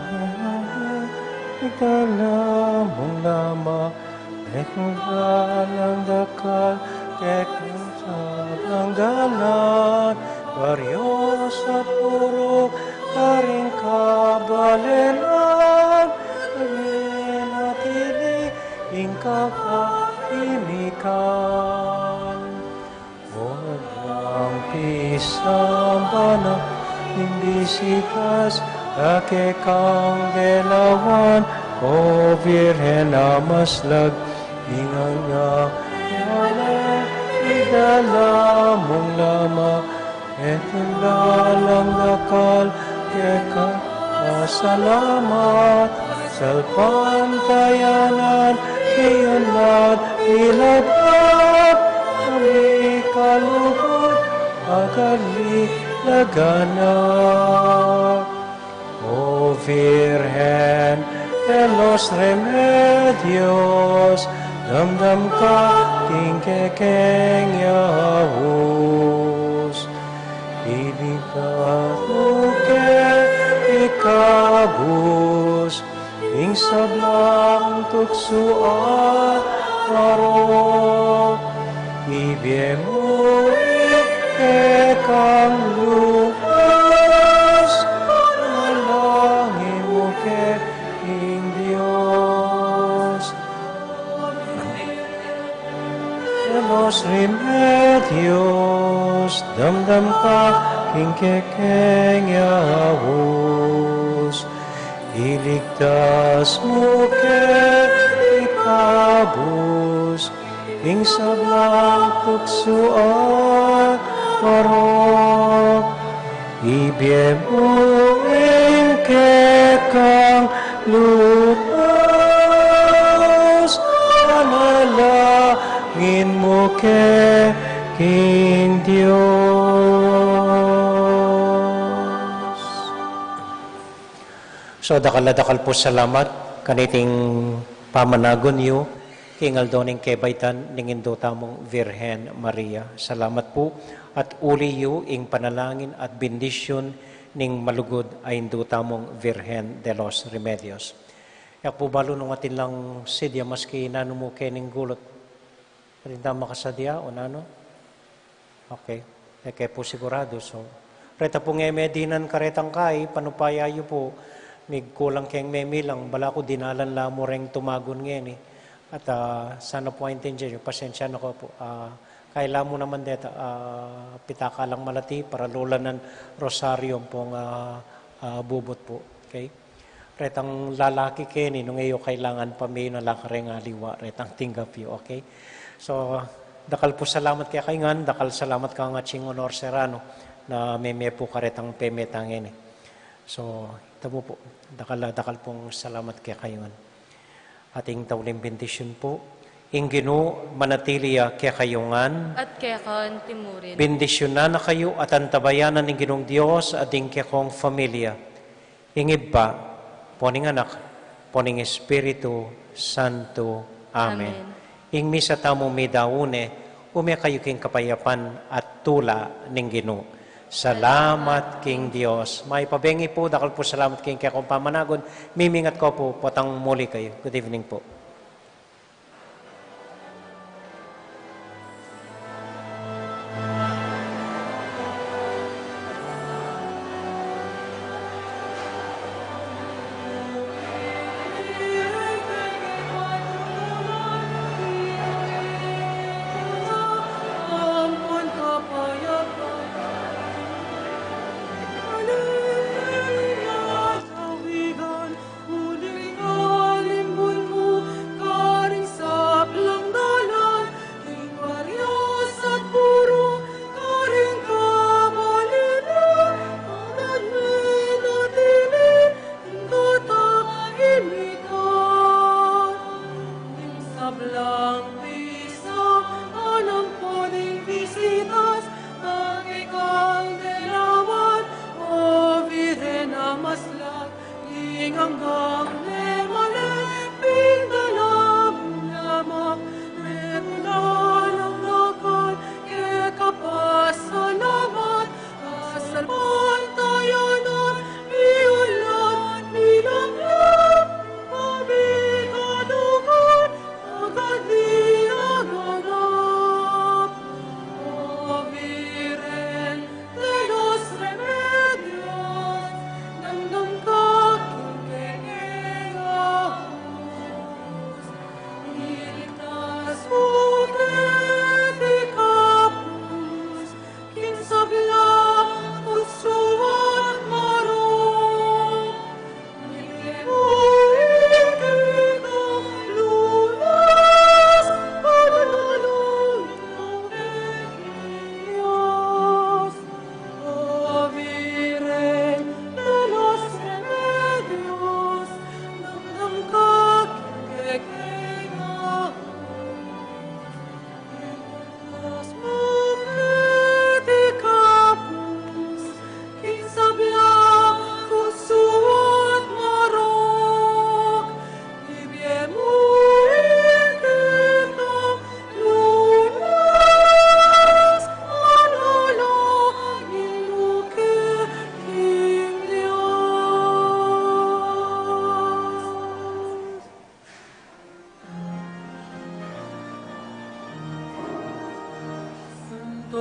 ing dala mung lama, e kula lang dakal, e kung sablang dalan, baryo sa purok, karing kabalenan, kami natili, ing katahimikan. Walang pisambanan, imbisitas, ake kang delawan, o Virgen a maslag, ing angang, yale, idala mung lama, e kula lang dakal, keka salamat, salpantayanan, iyan lang ilagat, kami kalugud, agali laganak. O Virgen de los Remedios, damdam ka king kekeng yaus. Iligtas mu ke ikabus ing sablang tuksu at marok. Ibie mu ing kekang lubus, panalangin mu ke ing Dios. De los Remedios, damdam ka king kekeng yaus. Iligtas mu ke ikabus ing sablang tuksu at marok. Ibie mu ing kekang lubus, panalangin mu ke king Dios. So, dakal a dakal pu salamat kaniting pamanagun yu king aldo ning kebaitan ning Indu tamung Virgen Maria. Salamat pu, at uli yu ing panalangin at bendisyun ning malugud a Indu tamung Virgen de los Remedios. E ku pu balu nung atin lang sidya maski nanu mu kening gulut. Atin tang makasadya o nanu? Okay. E ke pu sigurado. So, reta pung e me dinan karetang kai, panupaya yu pu, migkulang keng memilang, balaku dinalan la mu reng tumagun ngeni. At, ah, sana pu aintindian yu, pasensya na ku pu. Ah, kailangan mu naman deta, ah, pitaka lang malati, paralulanan rosaryo pung, ah, ah, bubut pu. Okay? Retang lalaki keni, nung e yu kailangan pamie na la kareng aliwa, retang tinggap yu, okay? So, dakal pu salamat kekayu ngan, dakal salamat kang Atsing Honor Serrano, na meme pu karetang peme ta ngeni. So, ita mu pu, dakal, dakal pung salamat kekayu ngan. Ating tauling bendisyun pu, ing Ginu manatili ya kekayu ngan. At keka mu rin. Bendisyunan na kayu at antabayanan ning Ginung Dios at ding kekong familia. Ing Ibpa, ampo ning Anak, ampo ning Espiritu Santo. Amen. Amen. Ing misa tamu midaun ne, ume kayu king kapayapan at tula ning Ginu. Salamat king Dios. Mayap a bengi pu, dakal pu salamat king kekong pamanagun, mimingat ku pu, potang muli kayu. Good evening pu.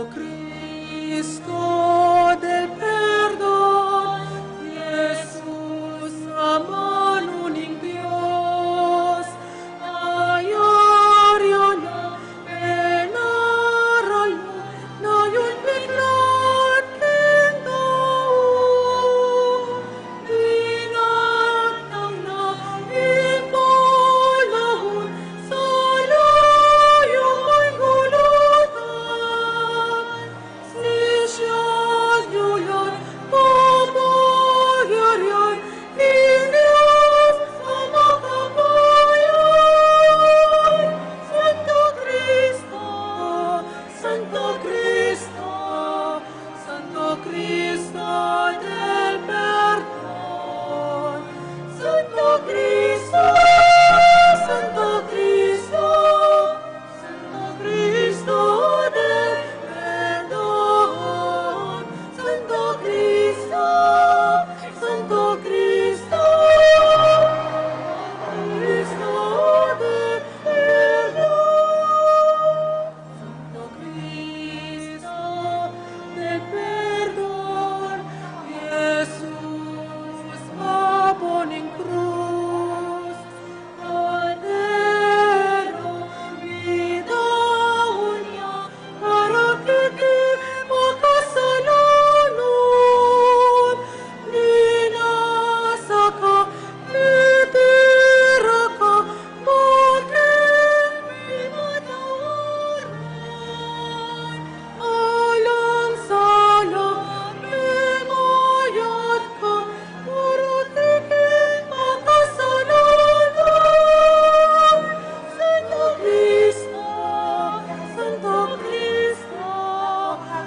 Cristo del perdon, Jesus, a manu ning Dios, ayari na, penaralu na, yung biglat king tau, binatang na ing balaun, sa layun gulatan, sisian yu lang, pamayarian ning Dios a makapangyarihan. Santo Cristo, Santo Cristo, Santo Cristo del perdon, Santo Cristo, Santo Cristo, Santo Cristo del perdon, Santo Cristo, Santo Cristo, Santo Cristo del perdon, Santo Cristo del perdon, Jesus, babu ning krus, Kordero, bidaun ya, para keti makasalanan, binasa ka, itira ka, bakit mi matawaran? Alang sala, pengayat ka, para keti makasalanan. Santo Cristo, Santo Cristo,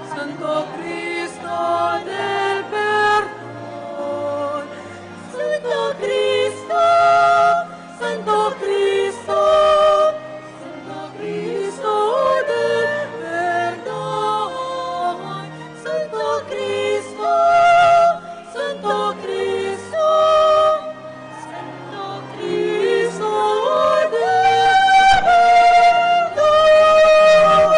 Santo Cristo del perdon, Santo Cristo, Santo Cristo, Santo Cristo del perdon, Santo Cristo, Santo Cristo, Santo Cristo del perdon.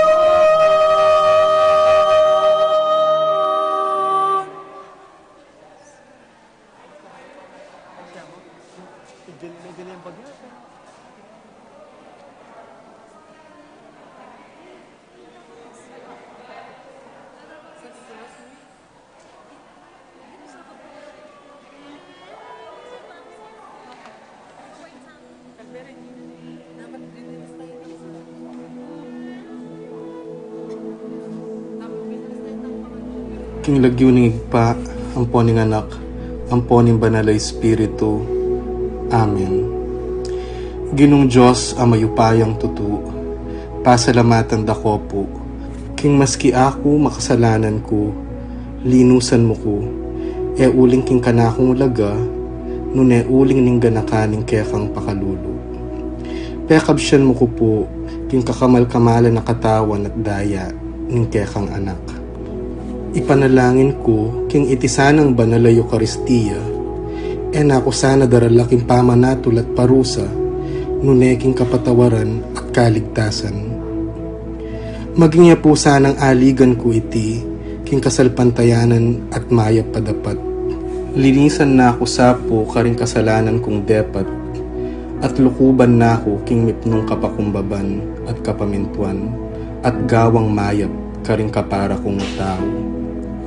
King lagyu ning Ibpa, ampo ning Anak, ampo ning Banal a Espiritu. Amen. Ginung Dios a mayupayang tutu, pasalamatan da ka pu, king maski aku makasalanan ku, linusan mu ku, e uling king kanakung laga, nune uling ning ganakan ning kekang pakalulu. Pekabsian mu ku pu king kakamal-kamalan a katawan at daya ning kekang Anak. Ipanalangin ku king iti sanang banal a Eukaristia, e na ku sana darala king pamanatul at parusa, nune king kapatawaran at kaligtasan. Maging ya pu sanang aligan ku iti king kasalpantayanan at mayap a dapat. Linisan na ku sa pu karing kasalanan kung depat, at lukuban na ku king mipnung kapakumbaban at kapamintuan, at gawang mayap karing kapara kung tau.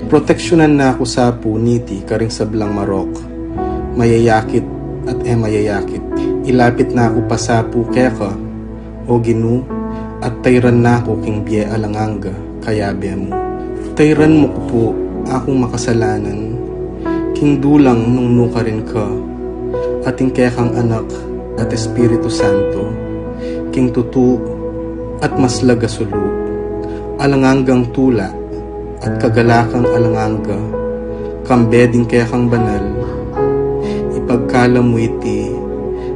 Proteksyonan na ku sa pu niti karing sablang marok, mayayakit at e mayayakit. Ilapit na ku pa sa pu keka, O Ginu, at tayran na ku king bie alang angga, kayabe mu. Tayran mu ku pu akung makasalanan, king dulang nung nukarin ka, at ing kekang Anak at Espiritu Santo, king tutu at maslag a sulu, alang anggang tula at kagalakan alang angga, kambe ding kekang banal, ipagkalub mu iti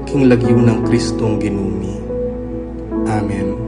king lagyu nang Kristong Ginu mi. Amen.